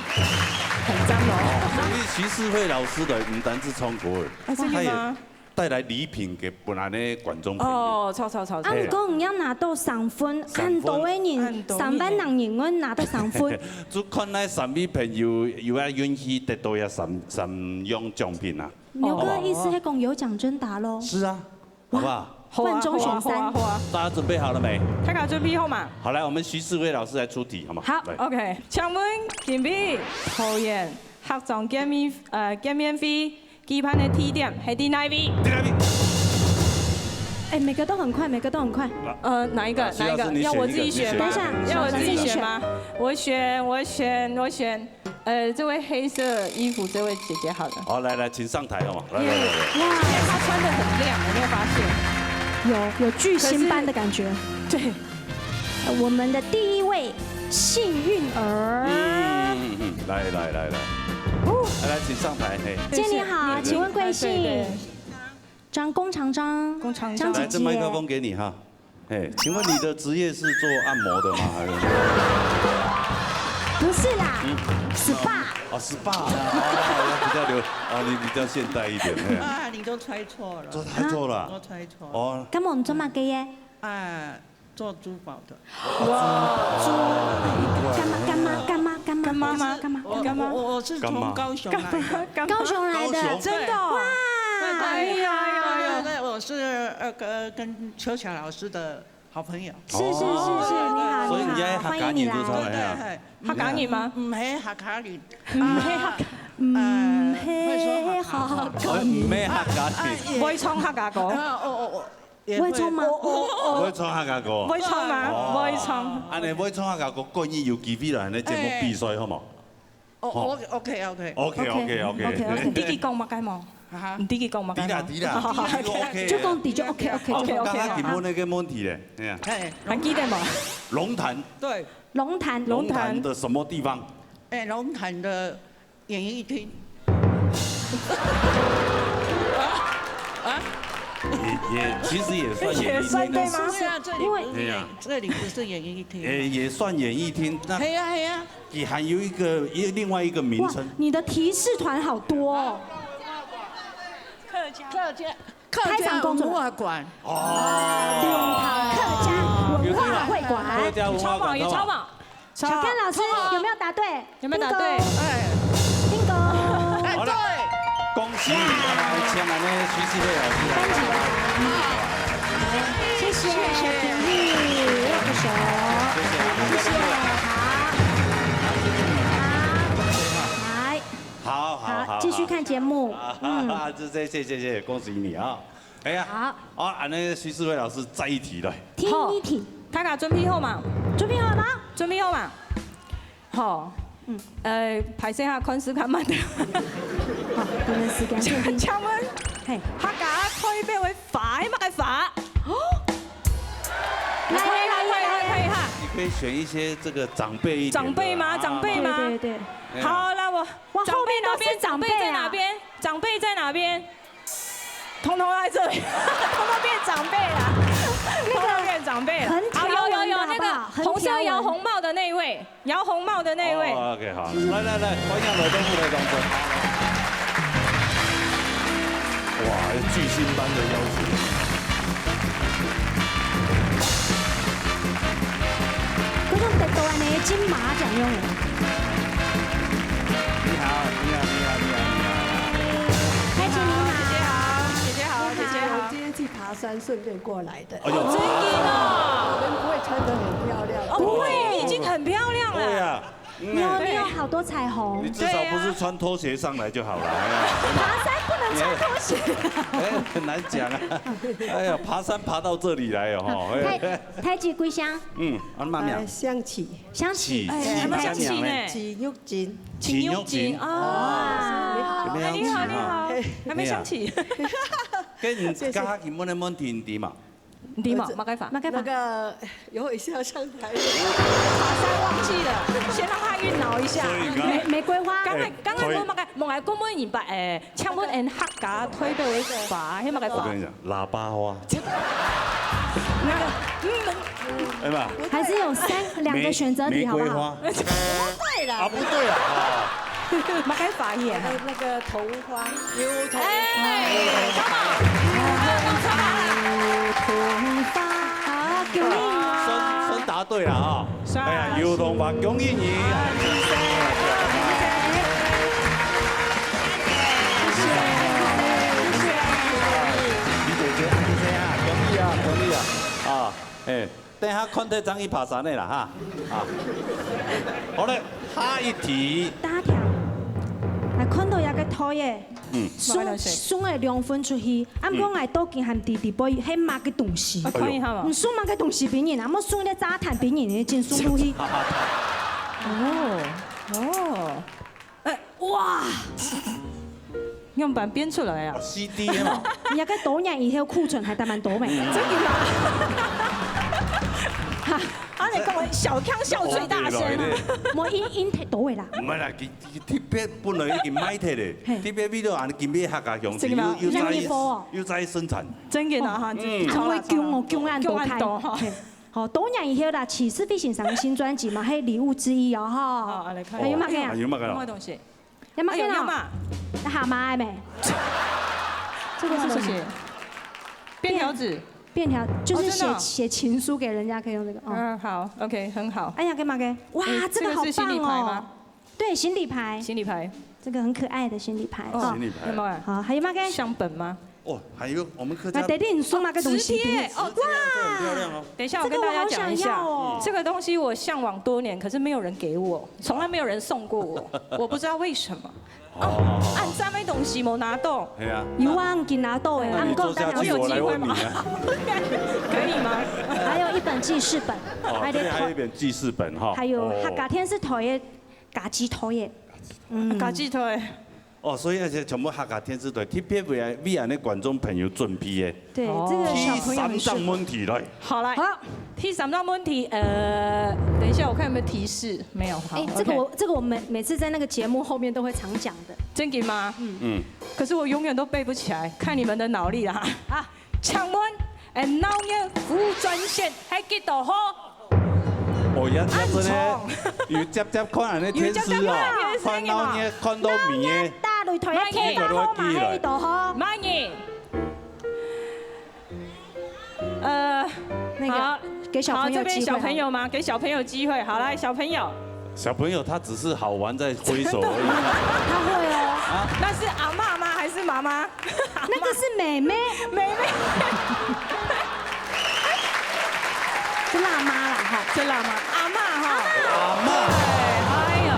很赞哦。所以徐世慧老师的毋單止唱歌，啊，真的嗎？他也帶來禮品給本來的觀眾朋友。哦，著，著，著，著。啊，毋過你要拿到三分，三分。很多个人，很多个人。三萬人，我拿到三分。就看那三位朋友有啊運氣得到呀三，三樣獎品啊。牛哥意思係講有獎徵答咯。是啊。 好不好？好啊，萬中選三。好啊，好啊，好啊。大家準備好了沒？大家準備好嘛？好，來，我們徐世輝老師來出題，好嗎？好，來。OK，請問今晡日桃園客庄見面，呃，見面會舉辦个地點係在哪位？在哪位？哎，每个都很快，每个都很快。呃，哪一个？啊，徐老师，哪一个？你选一个，要我自己你选一个。选吗？等一下，我选，你自己选。我选，我选，我选。呃，这位黑色衣服这位姐姐好了。好，来来，请上台好吗？来来来来。哇，她穿的很亮，有没有发现？有有巨星般的感觉。对，呃我们的第一位幸运儿，嗯嗯嗯，来来来来，来来，请上台，嘿。姐你好，请问贵姓？对对。张弓长张，弓长张张姐来，这麦克姐，风给你哈。哎，请问你的职业是做按摩的吗？还是？不是啦，SPA。哦，SPA 啊，哦，比较流，哦，你比较现代一点，哎。啊，你都猜错了，这太错了。我猜错了。哦，干嘛我们做嘛个耶？啊，做珠宝的。干嘛干嘛干嘛干嘛干妈吗干嘛我干嘛？我我是从高雄来的。高雄来的，高雄真的哦。对对哎呀对对，我是呃跟跟邱霞老师的好朋友。是是是是，你好，所以你你好，爱客家人就出欢迎你来。来啊。对，客家人吗？唔系客家人，嗯，啊嗯，呃会说嘿，客家话。好，哦，唔系客家人，啊也会唱客家歌？啊哦哦哦，也会唱吗？哦哦哦，哦哦，会唱客家歌。会唱吗？哦会唱。安尼会唱客家歌，建议有机会来安尼节目比赛好无？哦，OK OK。 OK OK OK。 OK，OK。你知佢讲么个无？啊哈你知佢讲么个无？知啦知啦，好好好。 OK。就讲底就 OK OK 就 OK，OK。刚刚提问那个问题嘞，哎呀，哎，还记得吗？龙潭，对，龙潭，龙潭的什么地方？哎，龙潭的演艺厅。也也其实也算演艺厅的也算对吗对啊，这里因为不是演，这里不是演艺厅。也也算演艺厅，那嘿呀嘿呀，也还有一个一另外一个名哇称。，你的提示团好多哦。客家客开场家文工作化馆。哦，客家文化会馆客。家文化馆，超棒，也超棒。小看老师有没有答对？有没有答对？哎， bingo。哎，好了对，恭喜你，好吧，请来呢徐世慧老师。班级的。谢谢，谢谢鼓励，握个手。谢谢啊。谢谢，好。好，来，好好好，好，继续看节目。啊，嗯，这这谢谢谢谢，恭喜你啊！哎呀，好，好，安尼徐世慧老师再一题来。听一题，大家准备好吗？准备好了吗？准备好吗？好，嗯嗯，呃，歹势哈，看时间慢点。好，我们时间限定。请问，嘿，客家代表个花，係么个花？来来来来来，快哈！你可以选一些这个长辈一点的长辈吗？啊长辈吗？对对对，哎呀好，那我哇长辈那边，后面都是长辈啊长辈在哪边？长辈在哪边？通通都在这里，通通变长辈啦，通通变长辈了。很条纹的好，有有有，那好不好个红色摇红帽的那一位，摇红帽的那一位。哦，OK，好，来来来，欢迎来到舞台当中。哇，有巨星般的邀请。观众得到安尼金马奖用的。你好，你好，你好，你好，你好。开心你好，姐姐好，姐姐好，姐姐好。我今天去爬山，顺便过来的。哎呦，真的哦，我们不会穿得很漂亮。哦，不会，已经很漂亮了。对呀，嗯你有你有好多彩虹你。至少不是穿拖鞋上来就好了。哎呀，爬山不能穿拖鞋。哎，很难讲啊。哎呀，爬山爬到这里来哦，哈。哎太太极归乡，嗯，啊，慢慢呃，。象棋，想起起起哎，还没想起讲讲呢嘞，起玉金。请用金请用金啊，有没有哎你好，请啊你好，还没想起。跟你刚刚提问的问题，你嘛？你嘛，马盖法。马盖法，那个有一下上台，爬山忘记了，先让他晕倒一下。所以刚玫玫瑰花，刚才哎刚才我们刚刚我们公问你吧，哎，请问俺客家代表个花，係么个花？我跟你讲，喇叭花，那个，嗯，哎嘛，还是有三两个选择题好不好？玫瑰花对了，啊，不对啊，啊马盖法耶。那个桐花，油桐花。哎，come on，come on，come on。好，恭喜你哦。算算答对了啊！算哎呀，油桐花，恭喜你！李姐姐，谢谢啊，恭喜啊，恭喜啊！啊，哎，等一下看得上去爬山的啦哈。啊，好嘞，下一题。大家听，来看到一个桃耶，嗯。送，送个兩份出去，啊，毋過𠊎到今還知知背係麼个東西。啊，可以哈無？你送麼个東西分人啊？莫送一個炸彈分人，真送出去。哦，哦，哎，哇！樣板編出來啊！哦，C D嘛。你該多年以後庫存還得蠻多咩？真的嗎？啊，你講小強笑最大聲啊！我音音忒多的啦。毋係啦，佢 特別本來已經賣忒咧，嘿。特別為了恁今晡日客家鄉親，真的嗎？又，又再，又再生產。真的哈，嗯。真的。安慰救我，救恁多開。救恁多哈。嘿。好，多年以後啦，徐世輝先生个新專輯嘛，係禮物之一哦，哈。好，來看。還有麼个啊？還有麼个啊？什麼東西？有麼个啊？哎呦，有嗎？那蛤蟆還沒？這個是什麼？什麼東西？便條紙。便條，就是寫，哦，真的哦。寫情書給人家可以用這個，哦。嗯，好，OK，很好。哎呀，幹嘛給？哇，哎，這個好棒哦。這個是行李牌嗎？ 對，行李牌。行李牌。這個很可愛的行李牌，哦，哈。行李牌。有沒有啊？好，還有麼个？相本嗎？哦，還有我們客家，啊，等等，你送那個東西，直貼，哦，哇，這個很漂亮哦。等一下，我跟大家講一下，這個我好想要哦。這個東西我嚮往多年，可是沒有人給我，從來沒有人送過我，我不知道為什麼。哦，恁讚个東西無拿到。係啊。有啊，你拿到欸，啊，毋過剛好，我有機會嗎？可以嗎？還有一本記事本，哦，還有，這邊還有一本記事本哈。還有客家電視台个 家己推个。嗯。家己推。哦，所以那些全部客家電視台特別為，為恁呢觀眾朋友準備个。對，哦。這個小朋友很適合。第三張問題來。好，來。好。第三張問題，呃，等一下，我看有沒有提示。沒有，好，哎，這個我，OK。這個我每，每次在那個節目後面都會常講的。真的嗎？嗯。嗯。可是我永遠都背不起來，看你們的腦力啦。啊，請問，哎，鬧熱服務專線係幾多號？ 哦，也，也真个，有接接看恁呢電視哦，有接接看恁呢電視，看鬧熱，看到暝个。鬧熱打落去个電話號碼係幾多號？慢點。呃，那個，好，給小朋友機會。好，這邊小朋友嗎？給小朋友機會。好，來，小朋友。小朋友他只是好玩在揮手而已。真的嗎？他會哦。啊？那是阿嬷嗎？還是媽媽？ 那個是妹妹。妹妹。是辣媽啦，哈。是辣媽，阿嬷哈。阿嬷。對，哎呀。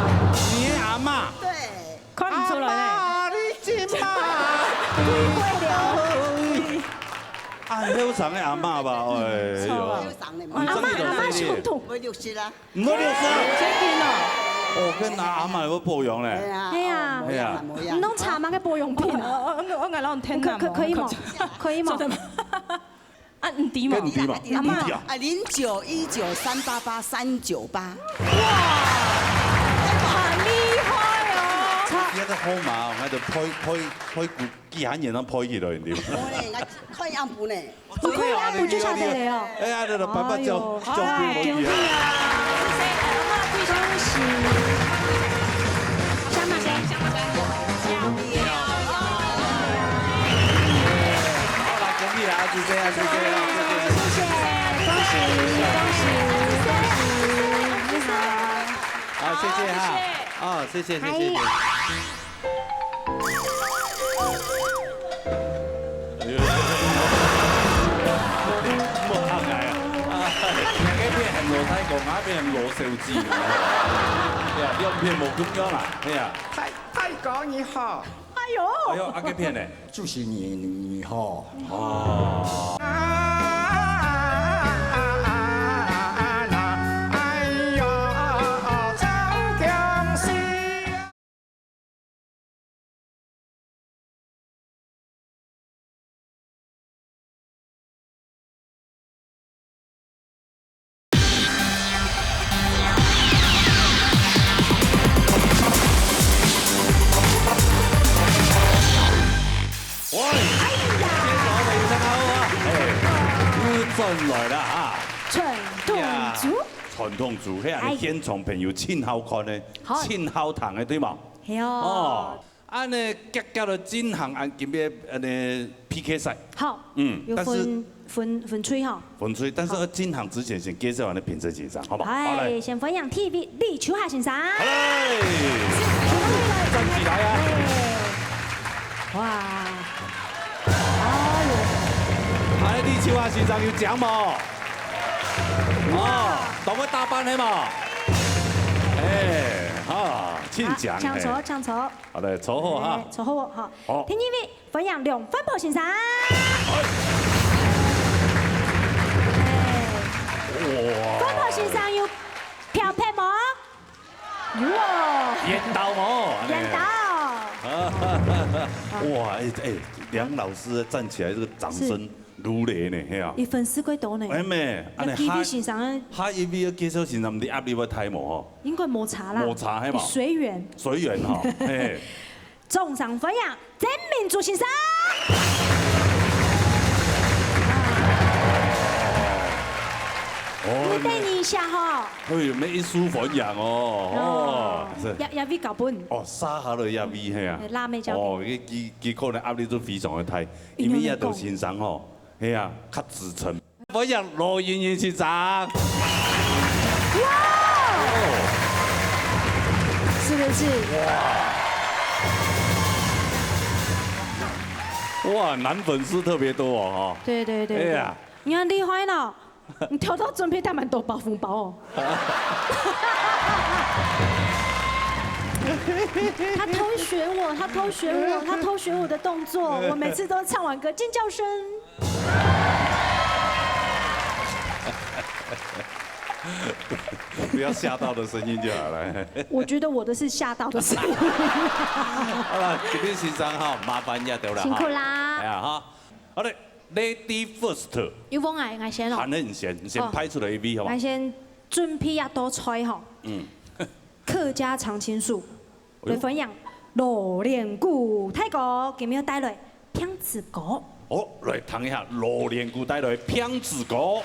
你的阿嬷。對。看不出來呢。阿嬷，你這馬。誤會了。啊，很後生的阿嬷吧，哎喲。錯了。後生的嘛。阿嬷，阿嬷上痛。我六十啦。 毋過六十啊。真的哦。哦，該阿嬷有保養咧。係啊。係啊。係啊。無樣，無樣。你攏搽麼个保養品啊？哦，哦，哦，我，我，我攏天然可，可，可以嗎？可以嗎？真的嗎？啊，你知嗎？該你知嗎？阿嬷。你知啊？啊，零九一九三八八三九八。哇，很厲害哦。這個號碼，𠊎就配，配，配股 幾下年都破億了，你知無？哦嘞，𠊎看樣本呢。你看樣本就曉得了哦。哎呀，這個爸爸叫，哎喲，叫兵無去啊。好啦，恭喜啊！恭喜！香港人，香港人，好啦，恭喜啦，就這樣，就這樣，謝謝，恭喜，恭喜，恭喜，你好。好，謝謝哈。好，謝謝。啊，謝謝，謝謝，謝謝。 莫客氣啊！啊，這片很老，大哥，那片很老手機嘛。對啊，兩片無共樣啊，對啊。大，大哥你好。哎喲。哎喲，啊，這片呢？就是你，你好。哦。哎喲，真恭喜！ 喂，哎呀，今天早上有看到啊？哎，又轉來了啊！傳統組。呀，傳統組，嘿啊，哎。現場朋友真好看呢，好。真好聽的，對嗎？係哦。哦。 恁呢，遽遽來進行恁今日恁呢P K賽。好，嗯，有分，但是分，分隊吼。分隊，但是好。愛進行之前，先介紹恁呢評審先生，好不好？好，來。哎，先歡迎T V李秋霞先生。好嘞，站起來啊！哎，哇，哎呦，哎，李秋霞先生有獎無？哦，都會打扮的嘛。哎，哈。請講，好，請坐，嘿。請坐。好嘞，坐好哈。哎，坐好，好。好。第二位，歡迎梁煥寶先生。哎。哇。煥寶先生有飄撇無？有哦。緣投無？緣投。哇，哎，哎，梁老師站起來，這個掌聲是。 如雷呢，係啊。佢粉絲幾多呢？哎，妹，恁呢，要支持先生啊。下，下一位要介紹先生，你壓力會大無吼？應該無差啦。無差，係嘛？隨緣。隨緣吼，嘿。掌聲歡迎曾明珠先生。哦，你等一下吼。哎喲，乜一呼歡迎哦，哦，哦，是。也，也會搞不。哦，沙哈的也會，係啊。哎，辣妹交給你。哦，佢，佢，佢可能壓力都非常的大，因為也都先生吼。 係啊，較資深。歡迎羅盈盈先生。哇！哦。是不是？哇！哇，男粉絲特別多哦，哈。對，對，對，哎呀。對。你很厲害呢，你偷偷準備帶蠻多包紅包哦。他偷學我，他偷學我，他偷學我的動作，我每次都唱完歌尖叫聲。不要嚇到的聲音就好了。我覺得我的是嚇到的聲音。好了，這位先生哈，麻煩一下了哈。辛苦啦。哎呀哈，好嘞，Lady First。又換𠊎，𠊎先咯。喊你先，你先哦。派出來一位好嗎？𠊎先準備一道菜吼。嗯。客家常青樹。 哎喲。來歡迎羅連古大哥，今日帶來病子歌。好，來聽一下羅連古帶來病子歌。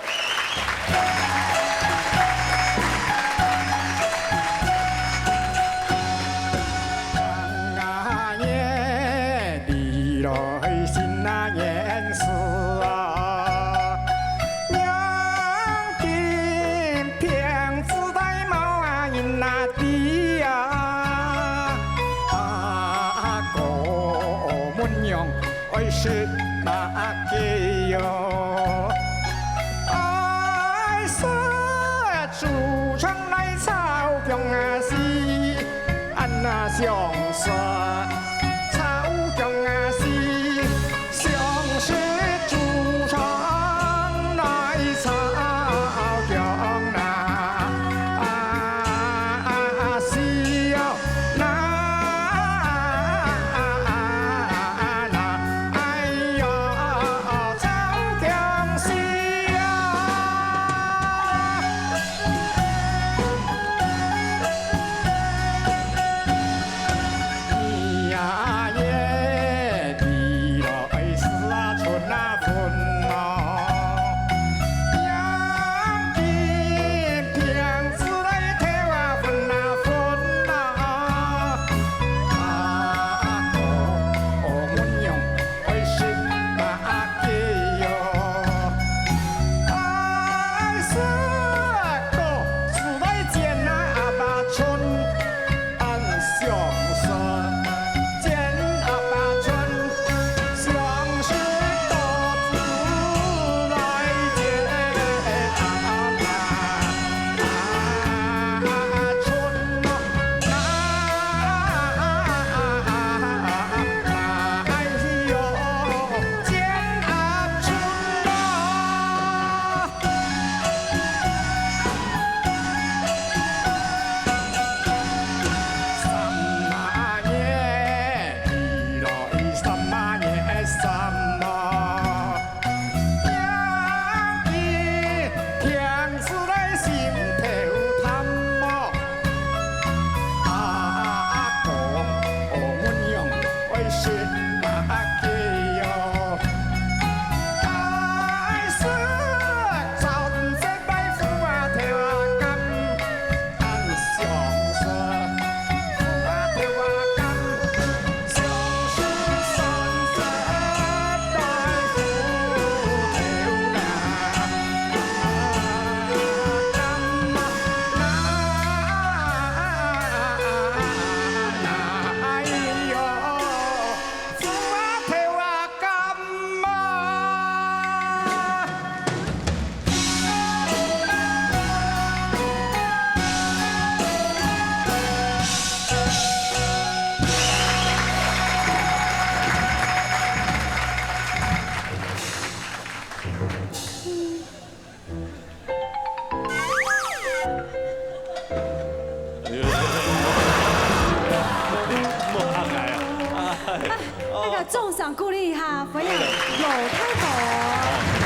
掌聲鼓勵一下，歡迎羅大哥。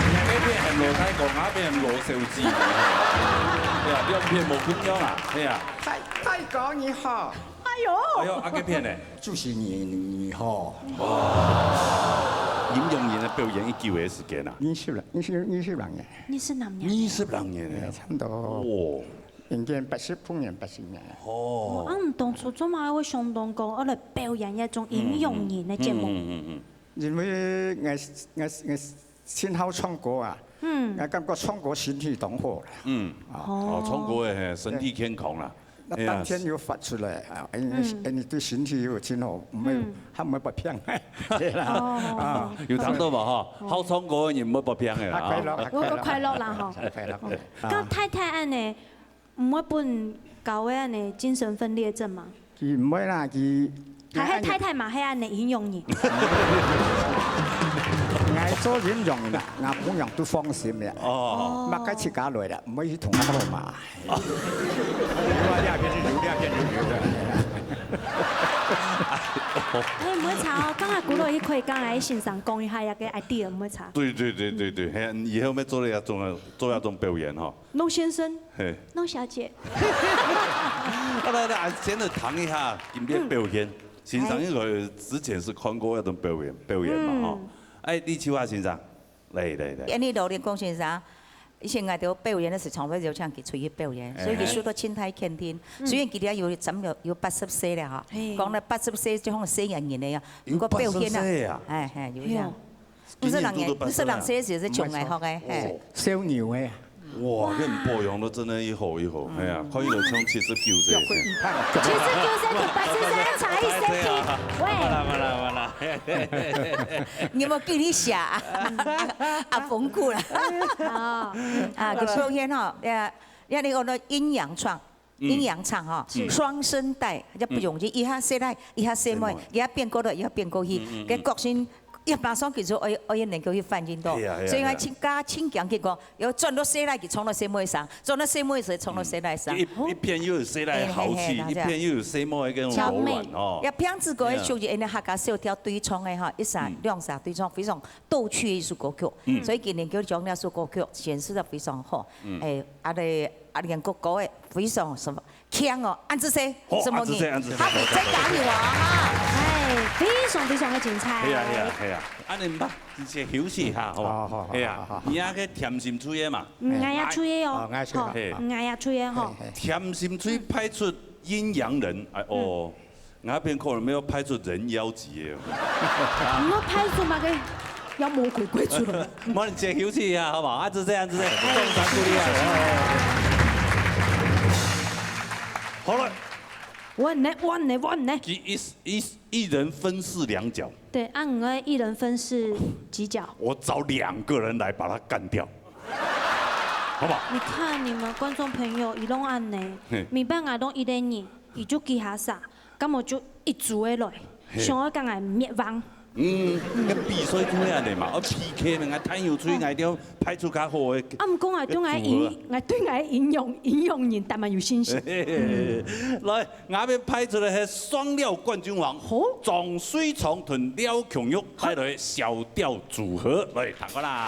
你該片喊羅大哥，𠊎片喊羅小姐。對啊，兩片無共樣啊，對啊。大，大哥你好。哎呦，哎呦，啊，該片呢？就是你，你好。哇，恁榮幸个表演幾久个時間啊？二十來，二十，二十六年。二十六年。二十六年个。差不多。哦。 應該八十，公元八十年。哦，啊，你當初做麼个會想到講，愛來表演一種恁榮幸个節目？嗯，嗯，嗯，嗯。因為𠊎，𠊎，𠊎盡好唱歌啊，嗯。𠊎感覺唱歌身體當好啦。嗯。啊。哦，唱歌个，嘿，身體健康啦。那當天又發出來啊，因為，嗯。因為對身體又盡好，毋會，嗯。還毋會發病。對啦。哦。啊。有聽到無吼？好唱歌个人毋會發病个啦。啊，快樂，啊，我，我快樂啦吼。快樂。啊。該太太恁呢， 毋會分你搞个恁呢精神分裂症嘛？佢毋會啦，佢，還係太太嘛，係恁呢形容你。𠊎做形容啦，𠊎朋友都放心了。哦。麼个自家來了，毋會去同佢講嘛。有啊，這片就有，這片就有了。哎，毋會差哦，剛才古老一塊，剛才先生講一下，這个idea毋會差。對，對，對，對，對，嘿，以後愛做這種，做這種表演吼。 羅先生，嘿。羅小姐。好，來，來，先來談一下今天表演。嗯。先生應該之前是看過那種表演，表演嘛，嗯。吼。哎，李秋華先生，來，來，來。因為羅連光先生，以前𠊎兜表演个時，常會邀請佢出去表演，哎。所以佢受到盡大肯定。嗯。雖然佢這下有，差不多有八十歲了哈，嘿。講了八十歲就像細人仔一樣，有毋過表現啊，八十歲啊？哎，嘿，有影。嘿哦。 五十六年，五十六歲時係從來學个，嘿。哦。小牛个啊。哇，這保養到真个一好一好，哎呀，看起來像七十九歲。七十九歲同八十歲差一歲。喂。無啦，無啦，無啦。你有無記得寫啊？啊，豐富啦。哦。啊，佢首先吼，呃，要那個呢，陰陽創， 陰陽唱吼，嗯。雙聲帶，也毋容易，嗯。一下細倈，一下細妹，細妹。一下變高了，一下變高去，嗯，嗯，嗯。該個性，一馬上佢就愛，愛能夠去反應到。係啊，係啊，所以𠊎盡加盡強去講，要轉到細倈，佢唱到細妹聲，轉到細妹時，唱到細倈聲。嗯。一，一片又有細倈个豪氣，嘿，嘿，嘿，一片又有細妹个那種柔軟哦。也平時个屬於𠊎兜客家小調對唱个哈，一儕，嗯。兩儕對唱，非常鬥趣个一首歌曲。嗯。所以今年就將這首歌曲顯示得非常好。嗯。哎，啊，對，啊，連哥哥个非常什麼 強哦，恁仔細，好，什麼人？恁仔細，恁仔細。好，再加油啊，哈。哎，非常非常个精彩。係啊，係啊，係啊。恁仔毋怕，先休息一下，好無？好，好，好，係啊，好，好。你那個甜心吹个嘛？嗯，𠊎也吹个哦。哦，𠊎也吹个。好，嘿。嗯，𠊎也吹个吼。嘿，嘿。甜心吹派出陰陽人，哎，哦，嗯。𠊎變可能愛派出人妖級个。你愛派出麼个？ 要魔鬼跪出來。無，你先休息一下，好不好？啊，就這樣，就這樣，掌聲鼓勵啊！好了。穩呢，穩呢，穩呢。一，一，一，一人分飾兩角。對，啊，你愛一人分飾幾角？我找兩個人來把他幹掉，好不好？你看你們觀眾朋友，佢攏恁呢，嘿。明白𠊎攏一個人，佢就幾下煞。 該麼就一組个來，嘿。想愛佮𠊎滅亡。嗯，該比賽就係恁仔嘛，愛P K嘛，𠊎太陽吹，𠊎一定愛派出較好个。啊，毋過𠊎對𠊎个，該組合啊。𠊎對𠊎个陰陽，陰陽人當然有信心。嘿嘿嘿，來，𠊎這片派出个係雙料冠軍王，好。張水昌同廖瓊玉帶來小調組合，來，聽看啦。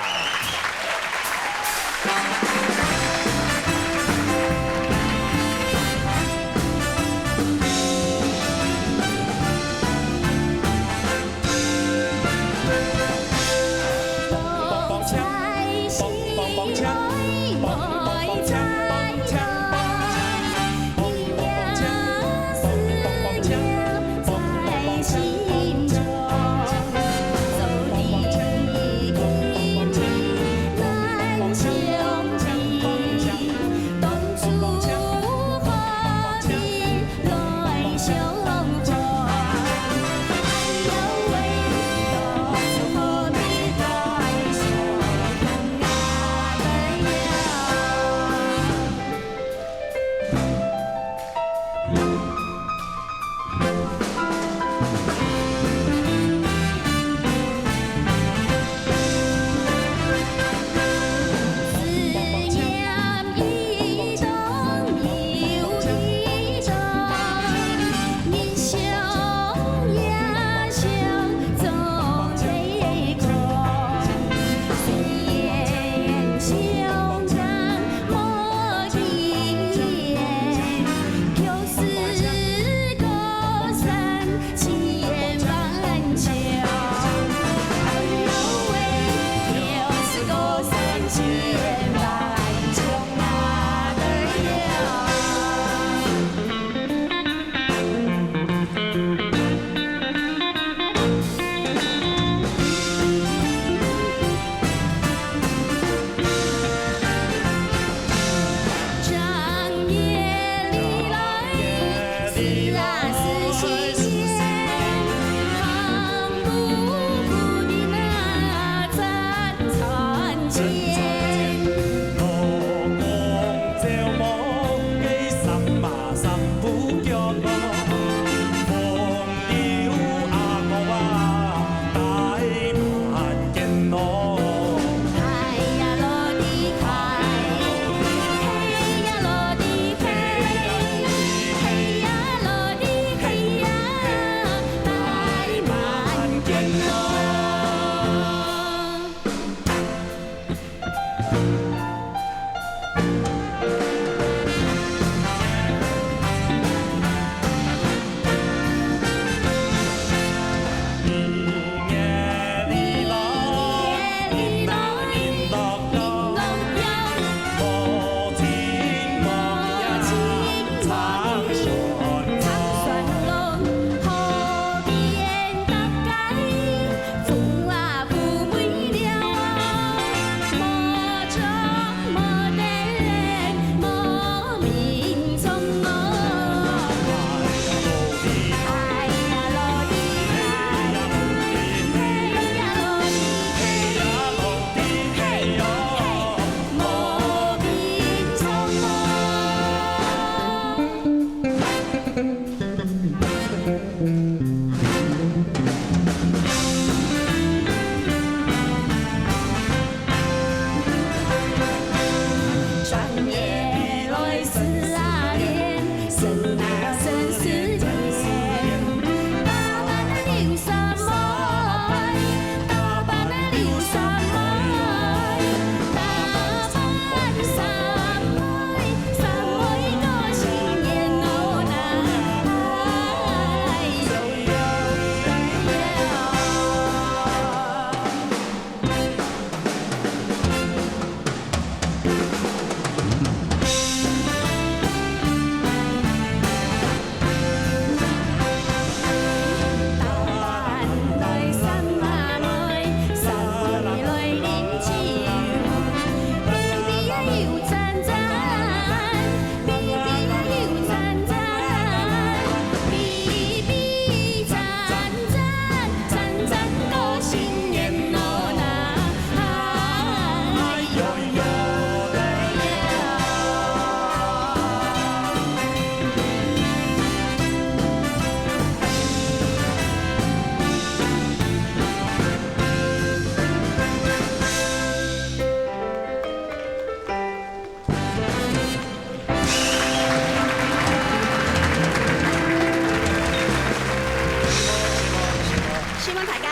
希望大家。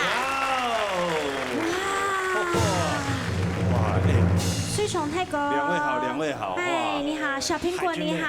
哇哦！哇！哇，哎，水沖太高。两位好，两位好，嗨，哇。你好，小苹果，你好。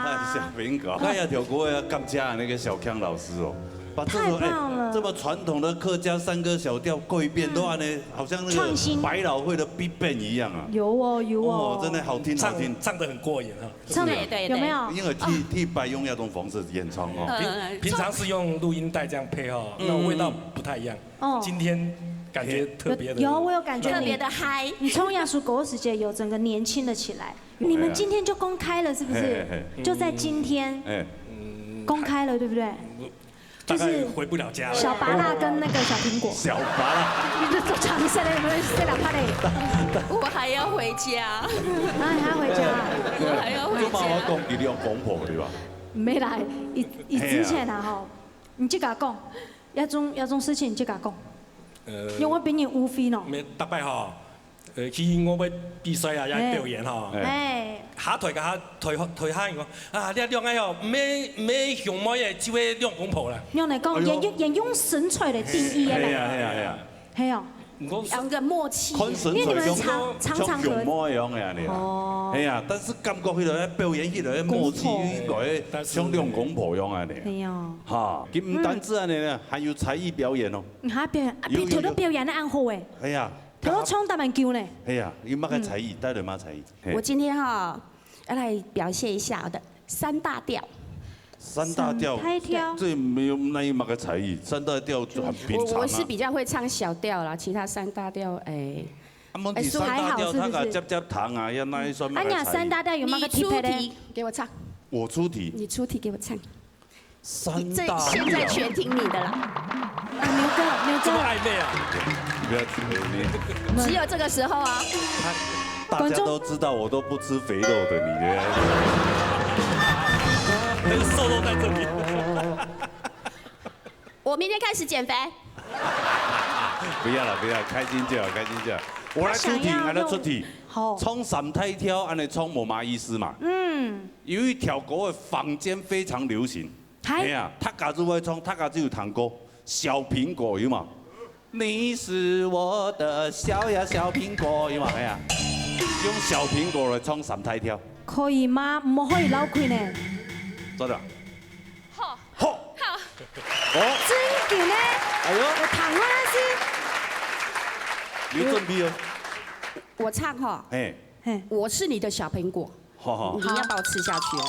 嗨，小苹果。刚才跳过要感谢那个小康老师哦，把这种，太棒了。哎，这么传统的客家山歌小调改编都按呢，嗯。好像那个百老汇的 Big Band 一样啊。有哦，有哦。哦，真的好听，好听。唱，唱得很过瘾啊。 唱得，对，对，有没有？因为替，替白用那种方式演唱哦。嗯，平，平常是用录音带这样配哦，嗯。那味道不太一样。哦。今天感觉特别的有，有，我有感觉你特别的嗨。你唱那首歌个时节有整个年轻了起来。你们今天就公开了，是不是？嘿，嘿，嘿。就在今天，哎。公开了，对不对？ 大概回不了家了。小芭乐跟那个小苹果。小芭乐。你就做长线的，有没有？谁哪怕嘞？我还要回家。啊，你还要回家啊？我还要回家。做么我讲佢两公婆对吧？没啦，以，以之前啊，吼，你自家讲，那种，那种事情你自家讲。呃，因为我比你无非喏。没，大概哈， 呃，去我要比赛啊，也表演吼。哎。哎。下台个下，台，台下人講，啊，你兩个哦，毋係，毋係兄妹个，就係兩公婆啦。用來講，哎喲。演用，演用身材來定義个啦。係啊，係啊，係啊。係哦。毋過，兩個默契。看身材像，因為你們常，常常合，像兄妹樣个恁樣啊。哦。係啊，但是感覺起來，表演起來，默契應該像兩公婆樣恁樣。係哦。哈，佢毋單止恁樣呢，還有才藝表演哦。嗯，還表演，啊，有，有，有。表演得恁好誒。係啊。 頭先唱得蠻久呢。係啊，你麼个才藝，嗯。帶來麼个才藝？嘿。我今天哈，要來表現一下我的三大調。三大調，三大調。這沒有，哪有麼个才藝？三大調就很平常啊。我，我是比較會唱小調啦，其他三大調，哎。啊，問題三大調，哎，是不是？還好，是不是？佢个接接糖啊，要哪一算麼个才藝？啊，你三大調有麼个特別的？你出題給我唱。我出題。你出題給我唱。 三大調。這現在全聽你的啦。啊，牛哥，牛哥。這麼曖昧啊？不要，你，只有這個時候啊。他，大家都知道我都不吃肥肉的，你呢？那個瘦肉在這裡。我明天開始減肥。不要了，不要，開心就好，開心就好。我來出題，我來出題。好。唱三大調，恁樣唱無麼个意思嘛。嗯。有一條歌个坊間非常流行， 嗨。哎呀，大家都會唱，大家都有聽過，小蘋果有無？你是我的小呀小蘋果，有無？哎呀，用小蘋果來唱三大調。可以嗎？毋好可以漏氣呢。做得啊。好。好。好。哦。真緊呢。哎喲。有聽過啊是？有準備哦。我唱哈。嘿。嘿。我是你的小蘋果，好好。你要把我吃下去哦。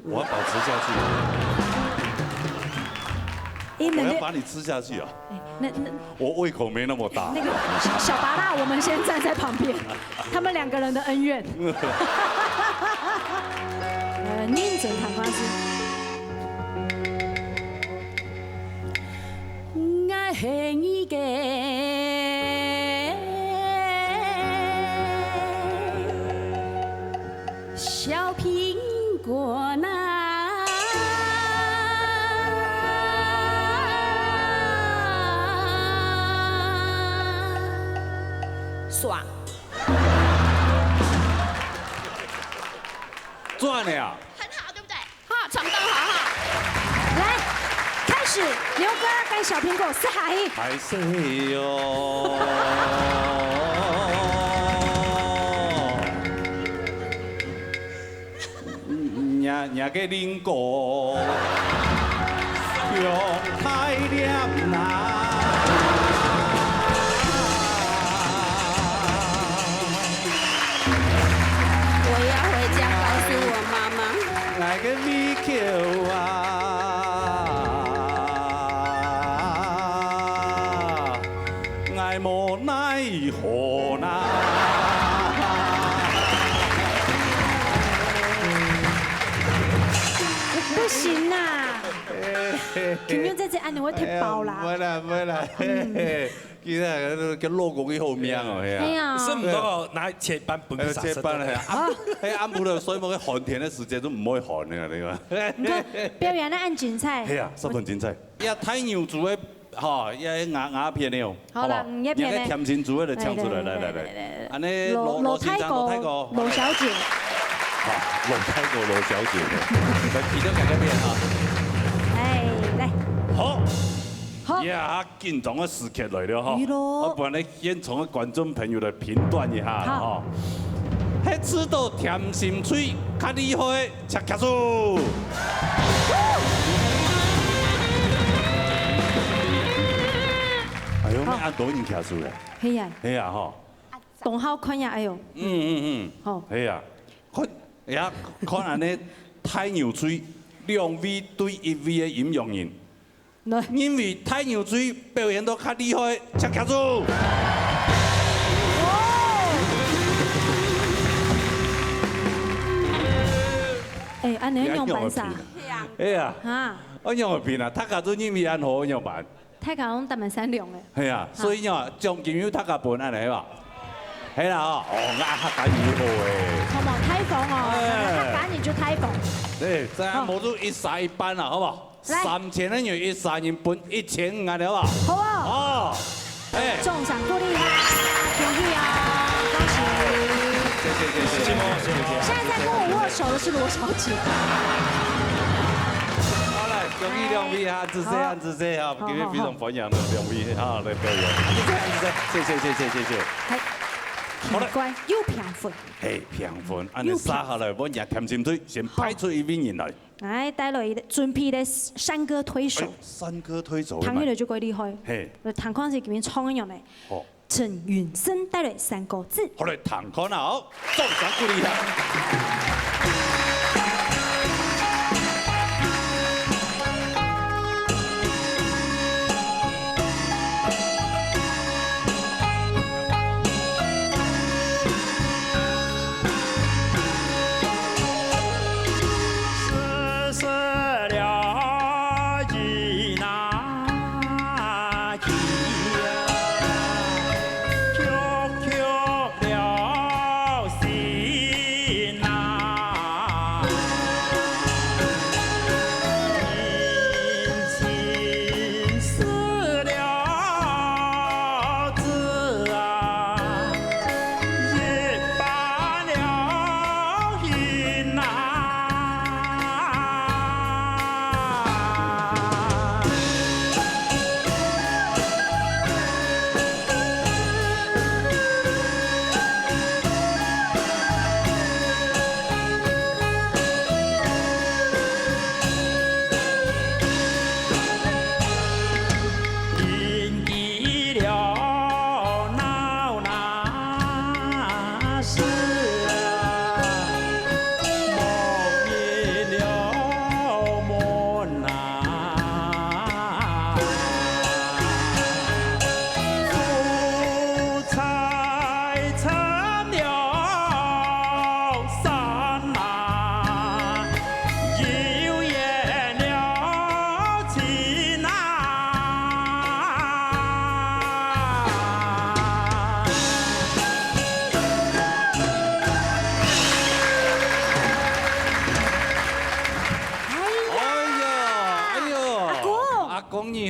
我要把它吃下去。我要把你吃下去啊！哎，那，那，我胃口没那么大。那個小芭樂，我們先站在旁邊，他們兩個人的恩怨。呃，認真談話是。 小蘋果哪，爽。賺了啊！很好，對不對？哈，唱到好哈。來，開始，牛哥跟小蘋果試下去。還是有。 若，若个蘋果，像大粒啦。我要回家告訴我媽媽。𠊎个胃口啊，𠊎無奈何啦。 不行啦，今日姐姐恁樣會忒飽啦。哎呀，毋會啦，毋會啦，嘿嘿。其實叫老公个好命哦，嘿啊。哎呀。食毋到哦，拿切半分給佢食。哎，切半了，嘿啊。啊，嘿，暗晡了，所以講該寒天个時節都毋會寒个，對吧？你看，表演得恁精彩。嘿啊，十分精彩。呀，大牛豬个 吼，也鴉鴉片了，好啦，好不好？嗯，鴉片了。你个甜心豬个來唱出來，來，來，來，來，來，來。恁呢，羅，羅，羅先生，羅大哥，羅大哥，羅小姐。好，羅大哥，羅小姐，來，提到這個片哈。哎，來。好。好。呀，緊張个時刻來了哈。係咯。我幫你現場个觀眾朋友來評斷一下哈。好。係食到甜心脆較厲害， 請舉手。哎喲，好。恁多人舉手咧。係啊。係啊，吼。當好看呀，哎喲。嗯，嗯，嗯。好。係啊，看，呀，看恁呢，大牛隊兩位對一位个陰陽人。 來。因為大牛隊表演到較厲害，請舉手。哎，恁呢仰般煞？哎呀，哈？仰般啊？大家都認為恁好，仰般？大家攏當然善良个。係啊，哈。所以呢，獎金由大家分，恁呢係吧？係啦，哦，哦，𠊎客家人好誒。好無？大方哦，哎。客家人就大方。對，這樣無就一儕一半啦，好不好？ 來。三千个人，一儕人分一千五啊，好不好？好啊。哦，哎。掌聲鼓勵一下，恭喜啊，恭喜！謝謝，謝謝，謝謝，謝謝。現在在跟我握手的是羅小姐。好了，恭喜兩位哈，謝謝，好。謝謝哈，好，今天非常歡迎兩位哈來表演，謝謝，謝謝，謝謝，謝謝。嘿，好了。難怪又平分。嘿，平分，恁呢又平分。煞下來，𠊎這甜心隊先派出一位人來。 來，帶來一個，準備个山歌推手。哎，山歌推手，聽起來就蓋厲害。嘿。聽看是今晡日唱个樣呢。好。陳雲生帶來山歌子。好，來聽看啊，好，掌聲鼓勵一下。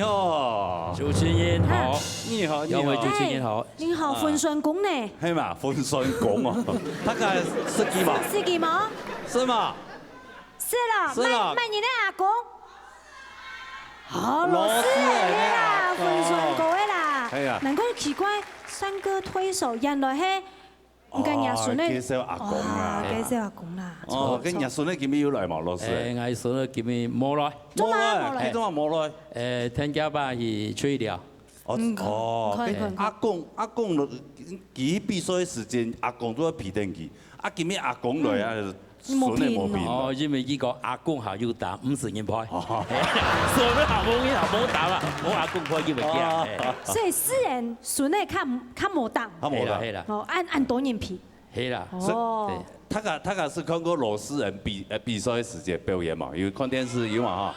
哦，主持人好，你好，你好。兩位主持人好。哎，你好，啊。分算工呢？係嘛，分算工哦。大概識佢嘛？識佢嗎？係嘛？是啦，是啦。賣，賣你的阿公。好，老師的啦，老師的啦，分算工的啦。哎呀。難怪奇怪，山歌推手原來係 你个若孫呢？哦，介紹阿公啦。哇，介紹阿公啦。哦，該若孫呢今日有來無，老師？誒，𠊎孫呢今日無來。做麼無來？無來。你做麼無來？誒，聽日爸去吹了。哦，嗯，哦，看，看，該阿公，阿公，佢比賽个時間，阿公都愛陪等佢。啊，今日阿公來啊，嗯。孫呢無陪。無陪咯。哦，因為佢講阿公還有膽，毋使人陪。哦。嘿，孫呢還無人，還無膽啊，無阿公陪佢會驚。哦。嘿。所以自然孫呢較，較無膽。 較無啦。係啦，係啦。哦，恁，恁多人陪。係啦。哦。對。大家，大家係看過羅詩人比，呃，比賽个時節表演嘛？有看電視有嘛哈？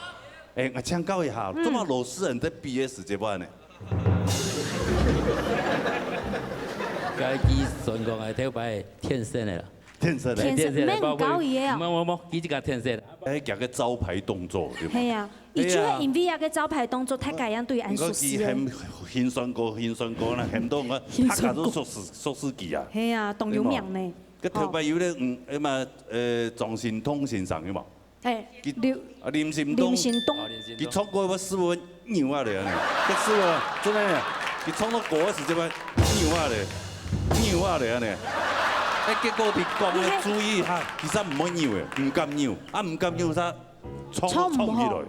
誒，𠊎請教一下，嗯。做麼羅詩人在比个時節會恁呢？該佢算講个，頭擺天生个啦。天生个。天生，天生个，免教佢个啊。無，無，無，佢自家天生个。誒，佢个招牌動作，對無？係啊。 佢就係因為該个招牌動作，大家樣對佢恁熟悉个。毋過佢喊，喊算歌，喊算歌啦，喊到𠊎，大家都熟識，熟識佢啊。係啊，當有名呢。對無？該頭擺有个，嗯，誒嘛，呃，莊心童先生有無？誒，佢，劉，啊，林心童。林心童。哦，林心童。佢唱歌个時節會扭啊咧呢。該時節真个呢，佢唱到歌个時節會扭啊咧，扭啊咧呢。誒，結果佢講个注意哈，其實毋會扭誒，毋敢扭，啊，毋敢扭，佢 唱，唱毋好。唱毋起來。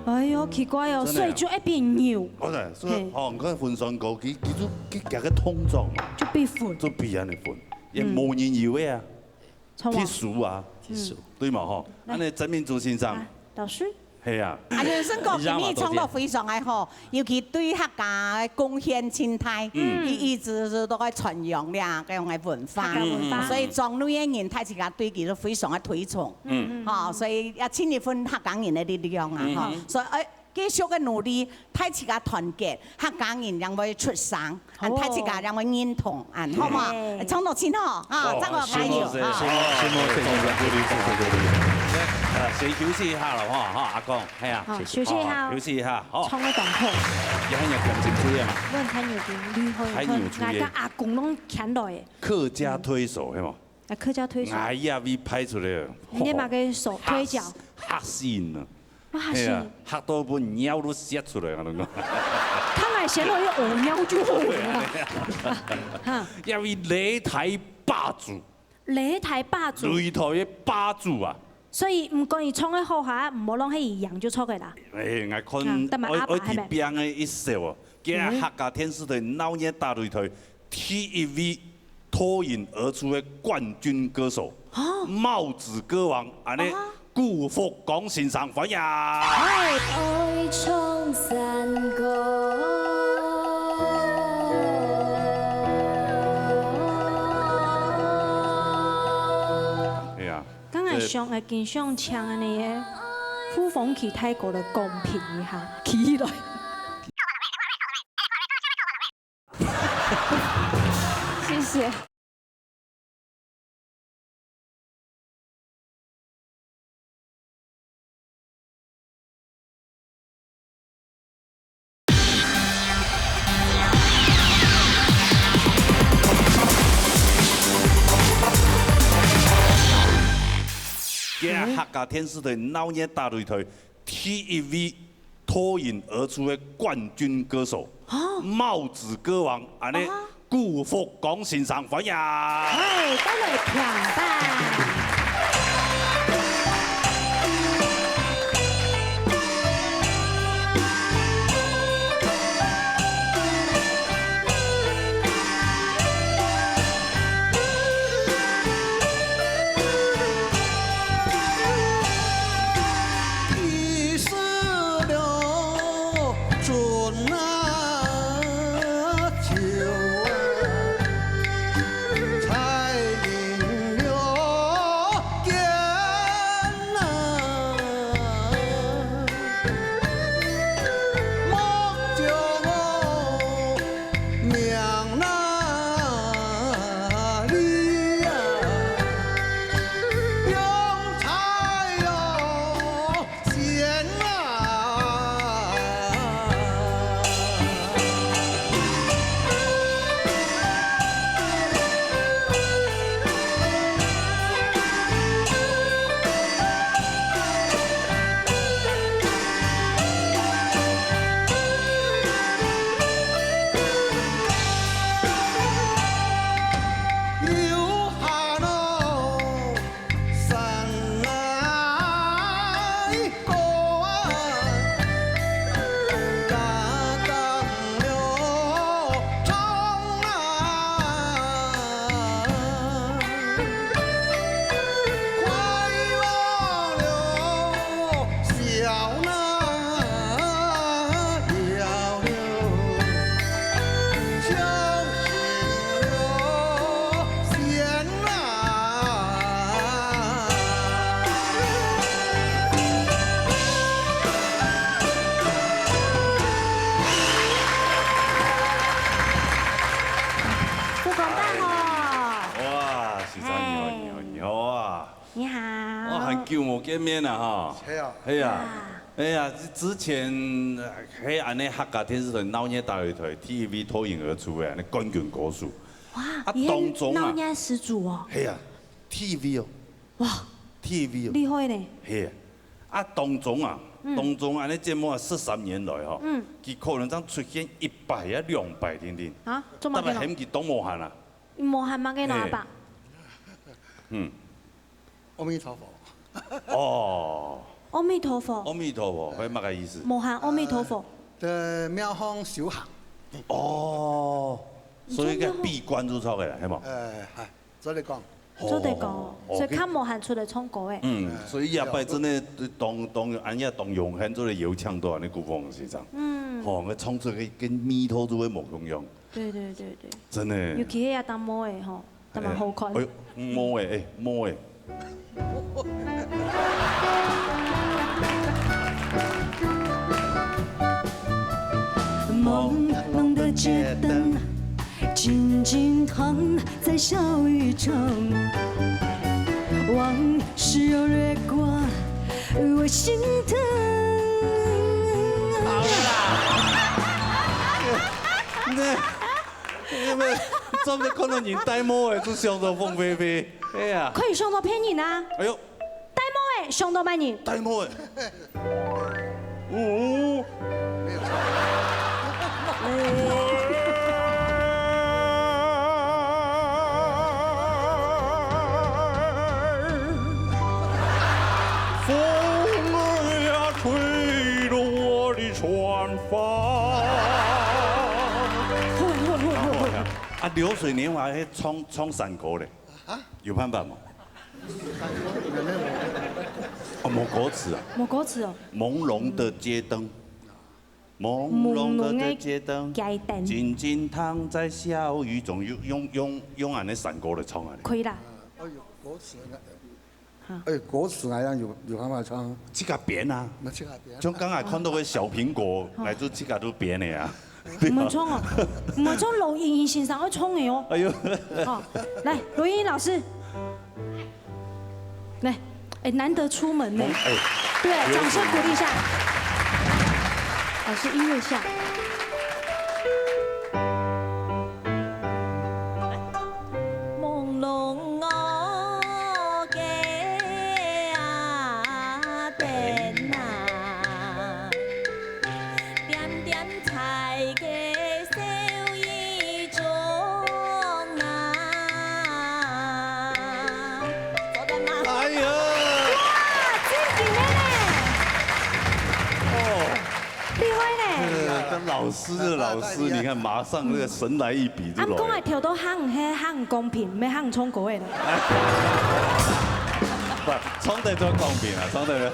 哎喲，奇怪哦，真的啊。所以就會變扭。哦，對，所以，嘿。哦，你看分算歌，佢，佢就，佢，佢个動作嘛，就變分。就變恁呢分，也無人有个啊，嗯。唱啊。特殊啊，特殊。對嘛吼？嗯。恁呢曾明珠先生。啊，老師。係啊。啊，有人講今日唱到非常个好， 尤其對客家个貢獻盡大，嗯。佢一直係都在傳揚這樣个文化。客家文化。嗯，嗯，嗯。所以庄內个人大自家對佢都非常个推崇。嗯。吼，所以也盡一份客家人个力量啊，嗯，吼。嗯。所以，誒，繼續个努力，大自家團結，客家人正會出聲，啊，哦。大自家正會認同，啊，好無？對。唱到盡好，啊，哦，再過加油，辛苦，啊。辛苦，辛苦，辛苦，辛苦，辛苦。啊，先休息一下了，哈，哈，阿公，係啊。好，休息一下哦。好，休息一下，好。唱个當好。也很有感情出現嘛。我很有感，厲害，太有出現。𠊎个阿公攏牽來个。客家推手，係無？啊，客家推手。𠊎也會派出來。你麼个手，推腳？嚇，嚇死人啊！哇，嚇死人。係啊，嚇到分尿都洩出來，𠊎同你講。看來先來一屙尿就好了。哈。也會擂台霸主。 擂台霸主。擂台个霸主啊。所以毋管佢唱个好哈，毋好讓佢贏就著个啦。誒，𠊎看啊，但嘛愛，愛提名个一首哦，佢係客家電視台鬧熱大擂台第一位脫穎而出个冠軍歌手，哦。帽子歌王，恁呢，哦。 顧福光先生，歡迎。哎。愛唱山歌。哎呀，剛才上，這，呃，經常唱恁呢个傅鳳琪大哥个公平一下，起來。謝謝。 今日客家電視台鬧熱大擂台，第一位脫穎而出个冠軍歌手，哦。帽子歌王，恁呢，哦。 顧福光先生，歡迎。哎，帶來評判。見面了哈。係啊。係啊。啊。哎呀，之前，呃，係恁呢客家電視台鬧熱大擂台，第一位脫穎而出个，恁呢冠軍歌手。哇，啊，你係當中啊。鬧熱始祖哦。係啊，第一位哦。哇。第一位哦。厲害呢。係啊。啊，當中啊，嗯。當中恁呢節目啊，十三年來吼，嗯。佢可能正出現一擺啊、兩擺定定。啊，做麼个咯？逐擺喊佢當無閒啊。無閒麼个咯，嘿。阿爸？嗯。 阿彌陀佛。哦。阿彌陀佛。阿彌陀佛，係麼个意思？無閒阿彌陀佛。呃，在廟方修行。哦，所以該閉關就著个啦，係無？呃，係，做得講。做得講，哦，所以較無閒出來唱歌誒。嗯，所以這擺真个當，當，恁樣當榮幸，做得邀請到恁呢顧鳳先生。嗯。吼，佢唱出个跟味道就會無共樣。 對對對對。真的。尤其係阿當毛个吼，當蠻好看。哎喲，毛个，哎，毛个。朦胧的街灯，静静躺在小雨中，往事又掠过我心头。好啦。你，你們做毋得看到人戴帽仔就想到鳳飛飛，哎呀。可以想到別人啊。哎喲。戴帽仔想到麼人？戴帽仔。哦。風兒呀，吹落我的船帆。啊，流水年華係唱，唱山歌咧，啊？有辦法無？哦，無歌詞啊。無歌詞哦。朦朧的街燈，朦朧的街燈，靜靜躺在小雨中，用，用，用，用恁呢山歌來唱啊。可以啦。哎喲，歌詞應該 哈。哎，歌詞恁樣有，有辦法唱？自家編啊。那自家編。像剛才看到个小蘋果，哦。來就自家都編个啊。毋會唱哦，毋會唱羅英先生愛唱个哦。哎喲。哦，來，羅英老師，來，哎，難得出門呢。哎。對，掌聲鼓勵一下。老師，音樂下。 哎呀！哇，真緊个呢！哦。 厲害呢！這個跟老師的老師，你看，馬上這個神來一筆就來了。啊，講來跳到行，係行公平，毋係行唱歌个啦。不，唱得做公平啊，唱得。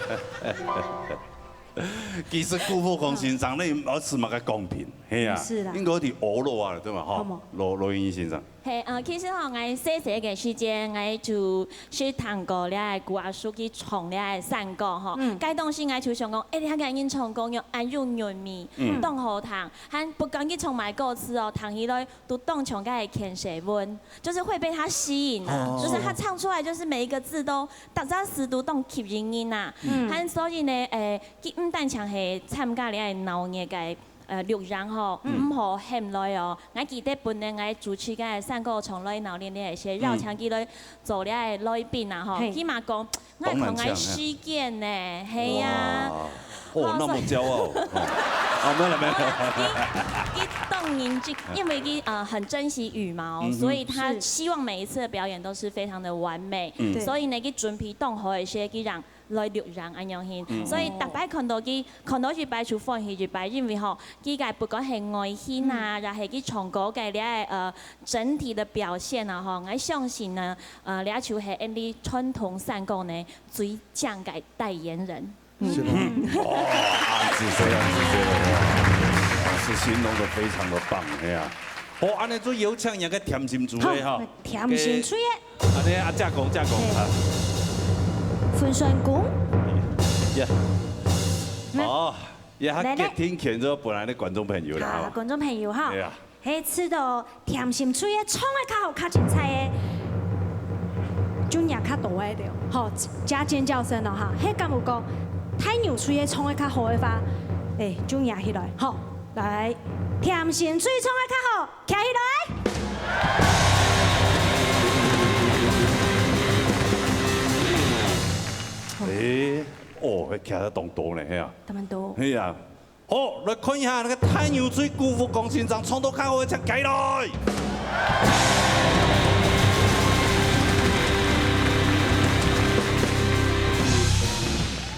其實顧福光先生，你愛係麼个公平，係啊，毋係啦。應該係學老啊，對嘛，吼？好無？羅，羅英先生。 係，呃，其實吼，𠊎細細个時節，𠊎就識聽過這个古阿叔去唱這个山歌吼。嗯。該當時𠊎就想講，哎，這个人唱歌又恁有韻味，嗯。當好聽，還不管佢唱麼个歌詞哦，聽起來都當像該个牽舌文，就是會被他吸引啊，哦。就是他唱出來，就是每一個字都，逐隻字都當吸引人啊。嗯。還所以呢，誒，佢毋單淨係參加這个鬧熱个 呃，錄影吼，嗯。毋好喊來哦。𠊎記得本來𠊎主持个山歌唱來鬧熱个時，嗯。邀請佢來做這个來賓啊吼，嘿。佢嘛講，𠊎同𠊎時間呢，係啊。哇，哦，那麼驕傲。哦。啊，沒有了，沒有了。佢，佢當然這，因為佢，呃，很珍惜羽毛，嗯哼。所以他希望每一次的表演都是非常的完美。嗯。對。所以呢，佢準備當好一些，佢讓 來錄影恁樣形。嗯。所以逐擺看到佢，看到一擺就歡喜一擺，因為吼，佢个不管係外形啊，嗯。也係佢唱歌个這个，呃，整體的表現啊，吼，𠊎相信呢，呃，這就係𠊎俚傳統山歌呢最靚个代言人。嗯。是嗎？嗯。哦，恁仔細，恁仔細，哇，老師形容得非常的棒，係啊。好，恁仔就有請𠊎个甜心主委吼。好，甜心主委。 恁仔啊，正講，正講，嘿。啊。分享講。呀。來。哦，也較來，來。決定權就分𠊎个觀眾朋友啦，好，吼。觀眾朋友哈。對啊。係，知道甜心主委唱个較好，較精彩个。就贏較多个對，吼，加尖叫聲了哈。係敢有講大牛隊个唱个較好个話，欸，就贏起來，吼，來，甜心隊唱个較好，徛起來。欸，哦，還徛得當多呢，係啊。他們都係啊。 好，來看一下那個大牛隊辜福光先生唱到較好个，請起來。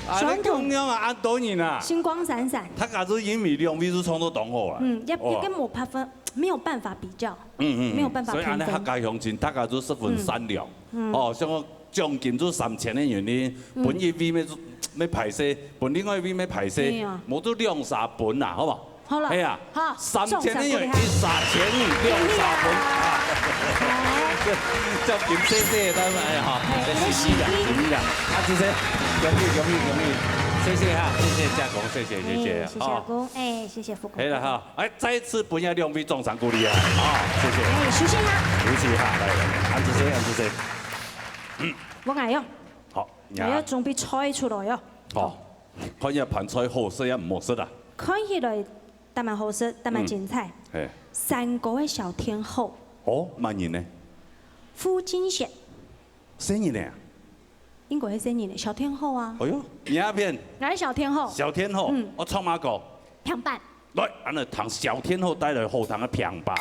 啊，你講樣啊，恁多人啊，星光閃閃。大家都因為兩位都唱到當好啊。嗯，也，哇。也跟沒辦法，沒有辦法比較。嗯，嗯，嗯。沒有辦法評分。所以恁呢客家鄉親，大家都十分善良。嗯。嗯。哦，像講 獎金就三千个銀呢，嗯。分一位乜，乜歹勢，分另外一位乜歹勢，係啊。無就兩儕分啦，好無？好了，係啊，好，三千个銀，送上過去哈。一儕千五，兩儕分啊。好。獎金細細个，但是哎呀，好，嘿，謝謝啦，謝謝啦，啊，謝謝，恭喜恭喜恭喜，謝謝哈，謝謝嘉公，謝謝謝謝，哎，謝謝阿公，哎，謝謝福公。係了哈，哎，再次分這兩位掌聲鼓勵啊，啊，謝謝，哎，休息一下。休息一下，來，來，恁仔細，恁仔細。 我來喲，好，來喲，準備菜出來喲。好，看這盤菜好食也毋好食啊？看起來當蠻好食，當蠻精彩。嗯，嘿。山歌个小天后。哦，麼人呢？胡金賢。細人仔啊？應該係細人仔，小天后啊。哎喲，你那片。𠊎係小天后。小天后，嗯。哦，唱麼个？平板。 來，恁呢聽小天后帶來好聽个平板。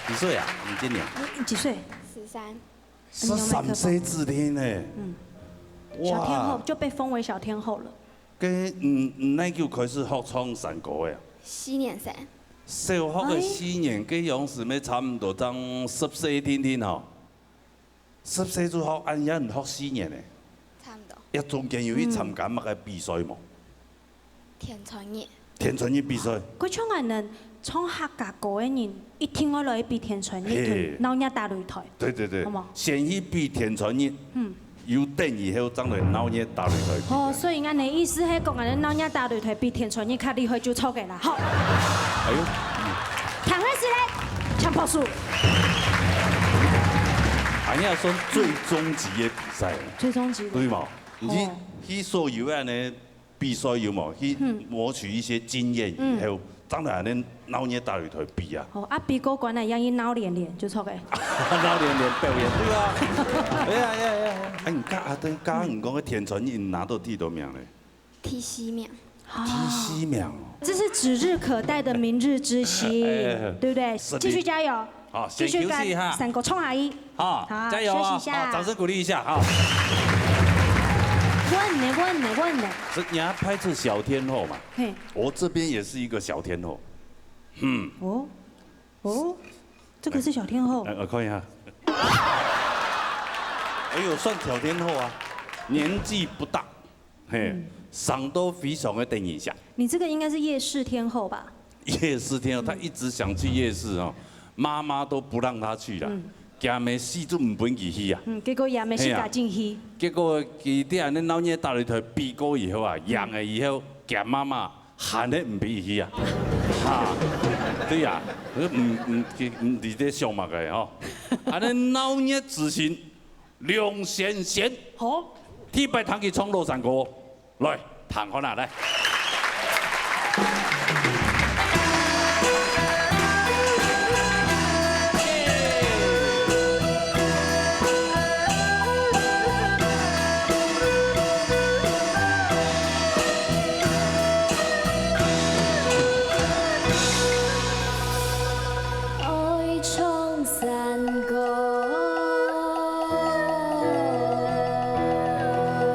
幾歲啊？你今年？你幾歲？十三。十三歲至今呢。嗯。哇。小天后，就被封為小天后了。該，嗯，你哪久開始學唱山歌个啊？四年生。小學个四年，哎。該樣時乜差毋多正十歲定定吼。 十歲就學，恁樣你學四年呢？差毋多。這中間有去參加麼个比賽無？嗯。天穿日。天穿日比賽。佢像恁樣唱客家歌个人，一定愛來比天穿日同鬧熱打擂台。嘿。對，對，對。好無？先去比天穿日，嗯。有等以後正來鬧熱打擂台比賽。哦，所以恁樣意思係講，恁樣鬧熱打擂台比天穿日較厲害就著个啦，吼。哎喲，嗯。聽下勢咧，請拍手。 恁樣算最終極个比賽，最終極个。對無？你去，哦。去所有恁樣比賽有無？去，嗯。謀取一些經驗以後，嗯。正來恁樣鬧熱打擂台比啊。哦，啊，比過關个，樣樣鬧連連，就著个。鬧連連表演，對啊。哎呀呀呀！哎，你剛，啊，對，剛剛你講个天穿日拿到第幾多名呢？ 第四名。第四名哦。這是指日可待的明日之星，哎，對不對？是的。繼續加油，好，繼續跟先休息一下。山歌衝下去。好，好，加油啊！休息一下。好，掌聲鼓勵一下，好。有問你，問你，問你。是你要拍出小天后嘛？嘿。我這邊也是一個小天后。嗯。哦，哦，這個是小天后。呃，我看一下。哎呦，算小天后啊，年紀不大，嘿，嗯。生到非常的得人惜。你這個應該是夜市天后吧？夜市天后，她一直想去夜市哦，媽媽都不讓她去啦。嗯。驚阿姆死都毋分佢去啊。嗯，結果阿姆死，嘿啊。家己去。結果佢在恁樣鬧熱打擂台比過以後啊，贏了以後，驚媽媽 還係毋俾佢去啊？哈，對啊，毋毋毋，你在想麼个吼？恁樣鬧熱之心，兩仙仙。好。第一擺聽佢唱老山歌，來，聽看啊，來。狗哥好，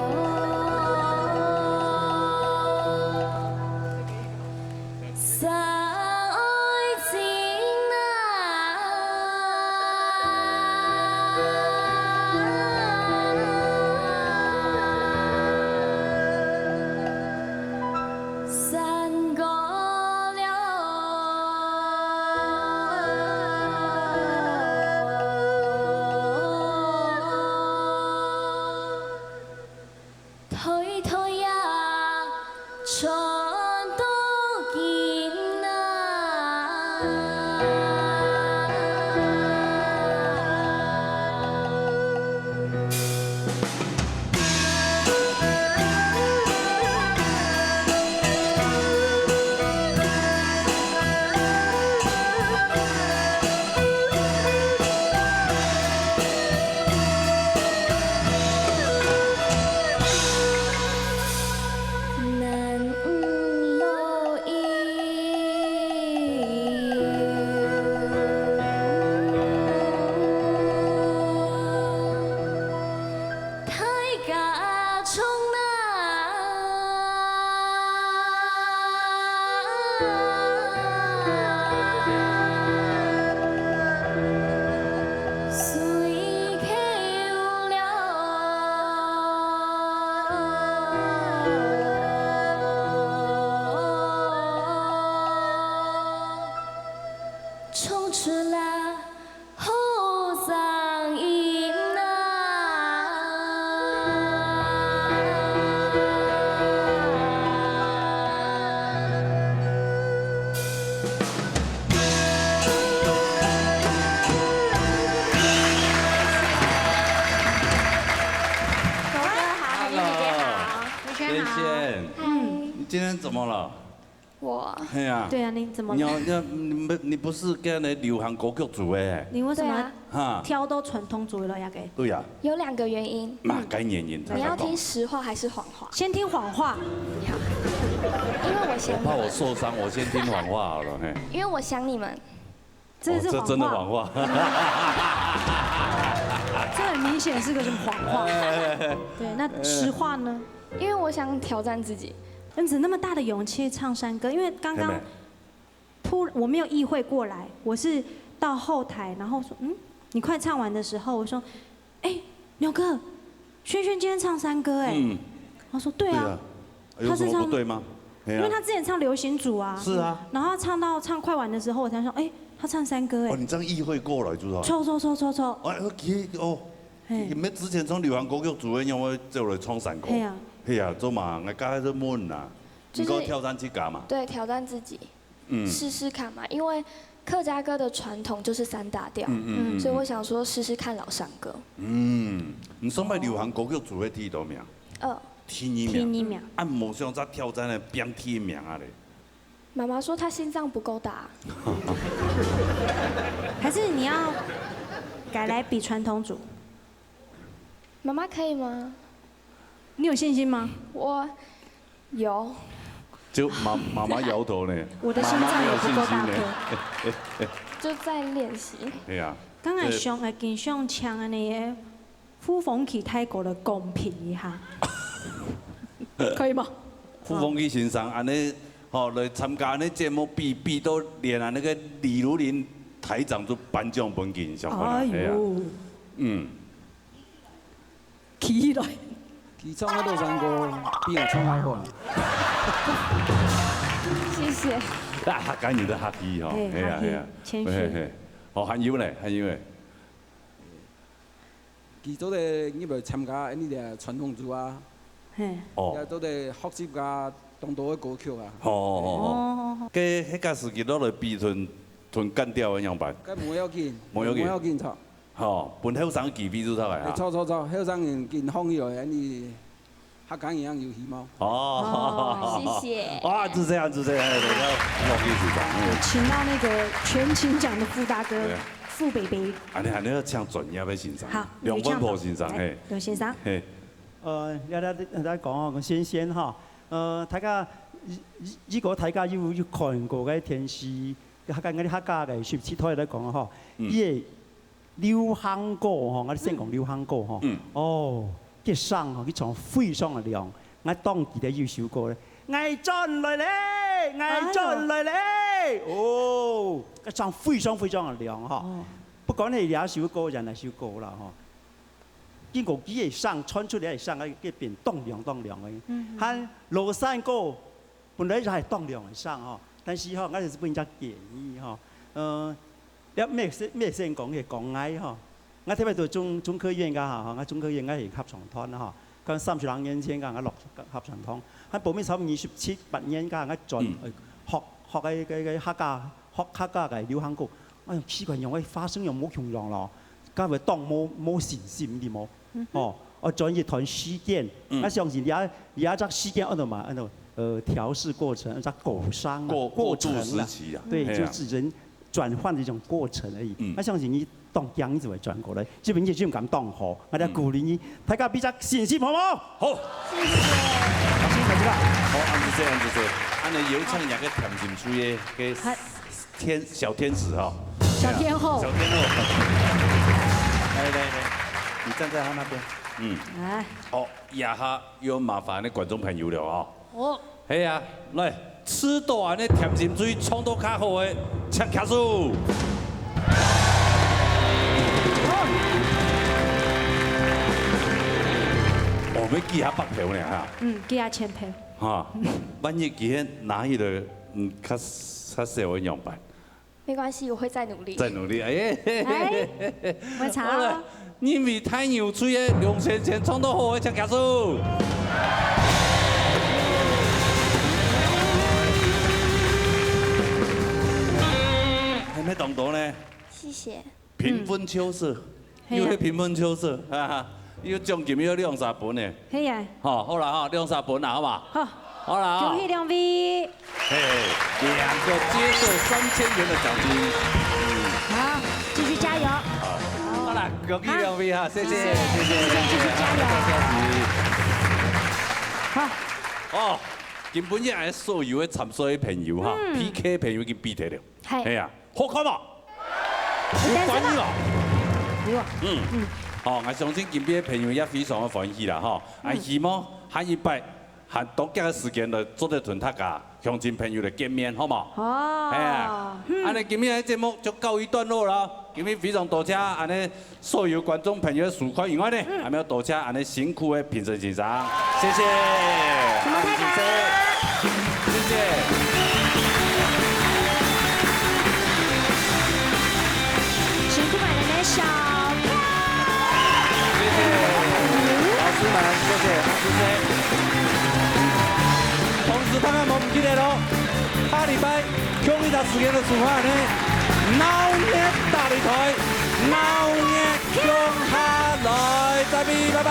海燕姐姐好。Hello。雨璇好。谢谢。嗨。你今天怎么了？我。嘿呀。对啊，你怎么了？你要，要，你们，你不是跟那流行歌曲组的？你为什么对啊。哈。挑到传统组的了呀？给。对呀。有两个原因。嘛，该原因，你要听实话还是谎话？先听谎话。因为我想你们。我怕我受伤，我先听谎话好了，嘿。因为我想你们。 这是哦，这真的谎话。谎话。这很明显是个什么谎话？哎。对，那实话呢？因为我想挑战自己。恩子那么大的勇气唱山歌，因为刚刚嘿妹。突，我没有意会过来，我是到后台，然后说，嗯，你快唱完的时候，我说，哎，牛哥， 萱萱今天唱山歌哎。嗯。他说：“对啊。”对啊。有什么不对吗？嘿啊。因为他之前唱流行组啊。是啊。然后唱到唱快板的时候，我才说：“哎，他唱山歌哎。”哦，你这样意会过来就是吧？错错错错错。哎，OK，哦，嘿。你们之前唱流行歌曲组的，因为就来唱山歌。嘿啊。嘿啊，做嘛，我刚才在问啊，就是你给我挑战自家嘛。对，挑战自己。 嗯。试试看嘛，因为客家歌的传统就是三大调，嗯，嗯，嗯，所以我想说试试看老山歌。嗯，你上摆流行歌曲组会第几名？二。第二名。第二名。啊，无想再挑战个变第一名啊嘞。妈妈说她心脏不够大。还是你要改来比传统组？妈妈可以吗？你有信心吗？我 有。就妈，妈妈摇头呢。我的心脏也不够大颗。妈妈没有信心呢。就在练习。哎呀，刚才上个金像奖的那个呼风起太过的公平一下。可以嗎？傅鳳喜先生恁呢，吼，來參加恁呢節目比，比到連恁呢个李如林台長都頒獎分佢，想看啊，哎喲。係啊。嗯。起來。佢唱个老山歌比我唱較好啊。謝謝。啊，客家人都客氣吼，嘿，係啊，客氣，係啊。謙虛。嘿，嘿。哦，還有咧，還有咧。 佢做得入來參加恁呢个傳統組啊，嘿。哦。也做得學習啊，當多个歌曲啊。哦，哦，哦，哦。該，該个時間落來比同，同幹掉个樣般？該無要緊，無要緊。無要緊，著。吼，分後生機會就著个啊。哎，著，著，著，後生人緊放起來，恁呢 客家人有希望。哦，哦，謝謝。哇，就這樣，就這樣，哎，我，我，我，嗯。請到那個全勤獎的傅大哥，對。傅北北。恁呢，恁呢愛請專業个先生，好，梁文博先生，來，嘿。梁先生。嘿。呃，要來，來講哦，先先哈，呃，大家，如，如果大家有，有看過个電視，客家，客家个十七台來講哈，嗯。佢个 流行歌吼，𠊎先講流行歌吼。嗯。哦，佢唱吼，佢唱非常个亮。𠊎當記得有首歌咧，《𠊎轉來咧，𠊎轉來咧》。哎喲。哦，佢唱非常非常个亮吼。哦。不管係這首歌，還係哪首歌啦吼。經過佢个聲，傳出來个聲，佢變當亮當亮个。嗯。還老山歌 本來就係當亮个聲吼，但是吼，𠊎就係分人家建議吼，呃，這乜先，乜先講个講𠊎吼，𠊎特別對中，中科院个吼，𠊎中科院𠊎係合唱團吼，佢三十零年前个𠊎落合唱團，還報名差不多二十七八年个𠊎轉，嗯。呃，學，學个，个，个客家，學客家个流行歌，哎喲，奇怪，仰會發聲又無共樣咯，該會當無，無信心个無？嗯哼。哦，哦，轉一段時間，嗯。𠊎相信你也，你也這時間，按照嘛，按照 呃，調適過程，叫過傷啊，過，過渡過程啊。時期啊。對，嘿啊。就是人轉換的一種過程而已。嗯。那相信你當強，你就會轉過來。這邊也就感當好，𠊎來鼓勵你，嗯。大家比較信心，好不好？好。謝謝。老師，大家好。好，恁仔細，恁仔細。恁仔有請若个甜心隊个，个嗨。天，小天使哈。小天后。小天后。來，來，來，你站在他那邊。嗯。來。好，這下又麻煩那觀眾朋友了哦。 哦。係啊，來，試著恁仔甜心隊唱到較好个，請舉手。哦，愛幾下百票呢哈？嗯，幾下千票。哈，萬一佢拿起來，嗯，較，較少个樣般？ 沒關係，我會再努力。再努力，哎。哎，我查哦。好了，因為太牛吹个梁先生唱到好个，請舉手。還沒當多呢。謝謝。平分秋色，嗯。又係平分秋色，哈哈，又獎金又兩三分呢。係啊。好，好了哈，兩三分啦，好吧？好。好了哈。恭喜兩位。 嘿，兩個接受三千元的獎金。好，繼續加油。好，好了，恭喜兩位哈，謝謝，謝謝，謝謝，謝謝，繼續加油。好。哦，今晡日𠊎所有个參賽个朋友哈，嗯。P K朋友已經比忒了。嘿。哎呀，好看無？有關係無？有啊。嗯。嗯。好，𠊎相信今晡日个朋友也非常个歡喜啦，哈。嗯。啊，希望下一擺 還多幾个時間來做得同大家鄉親朋友來見面，好無？哦，係啊，嗯。恁仔今日个節目就告一段落了。今日非常多謝恁仔所有觀眾朋友个收看以外呢，嗯。還愛多謝恁仔辛苦个評審先生，謝謝，什麼太太？謝謝，謝謝。辛苦恁仔个小 謝謝老師們，謝謝阿師姐。同時，大家莫毋記得哦，下禮拜共一隻時間个時間呢，鬧熱大擂台，鬧熱共下來，再會，拜拜。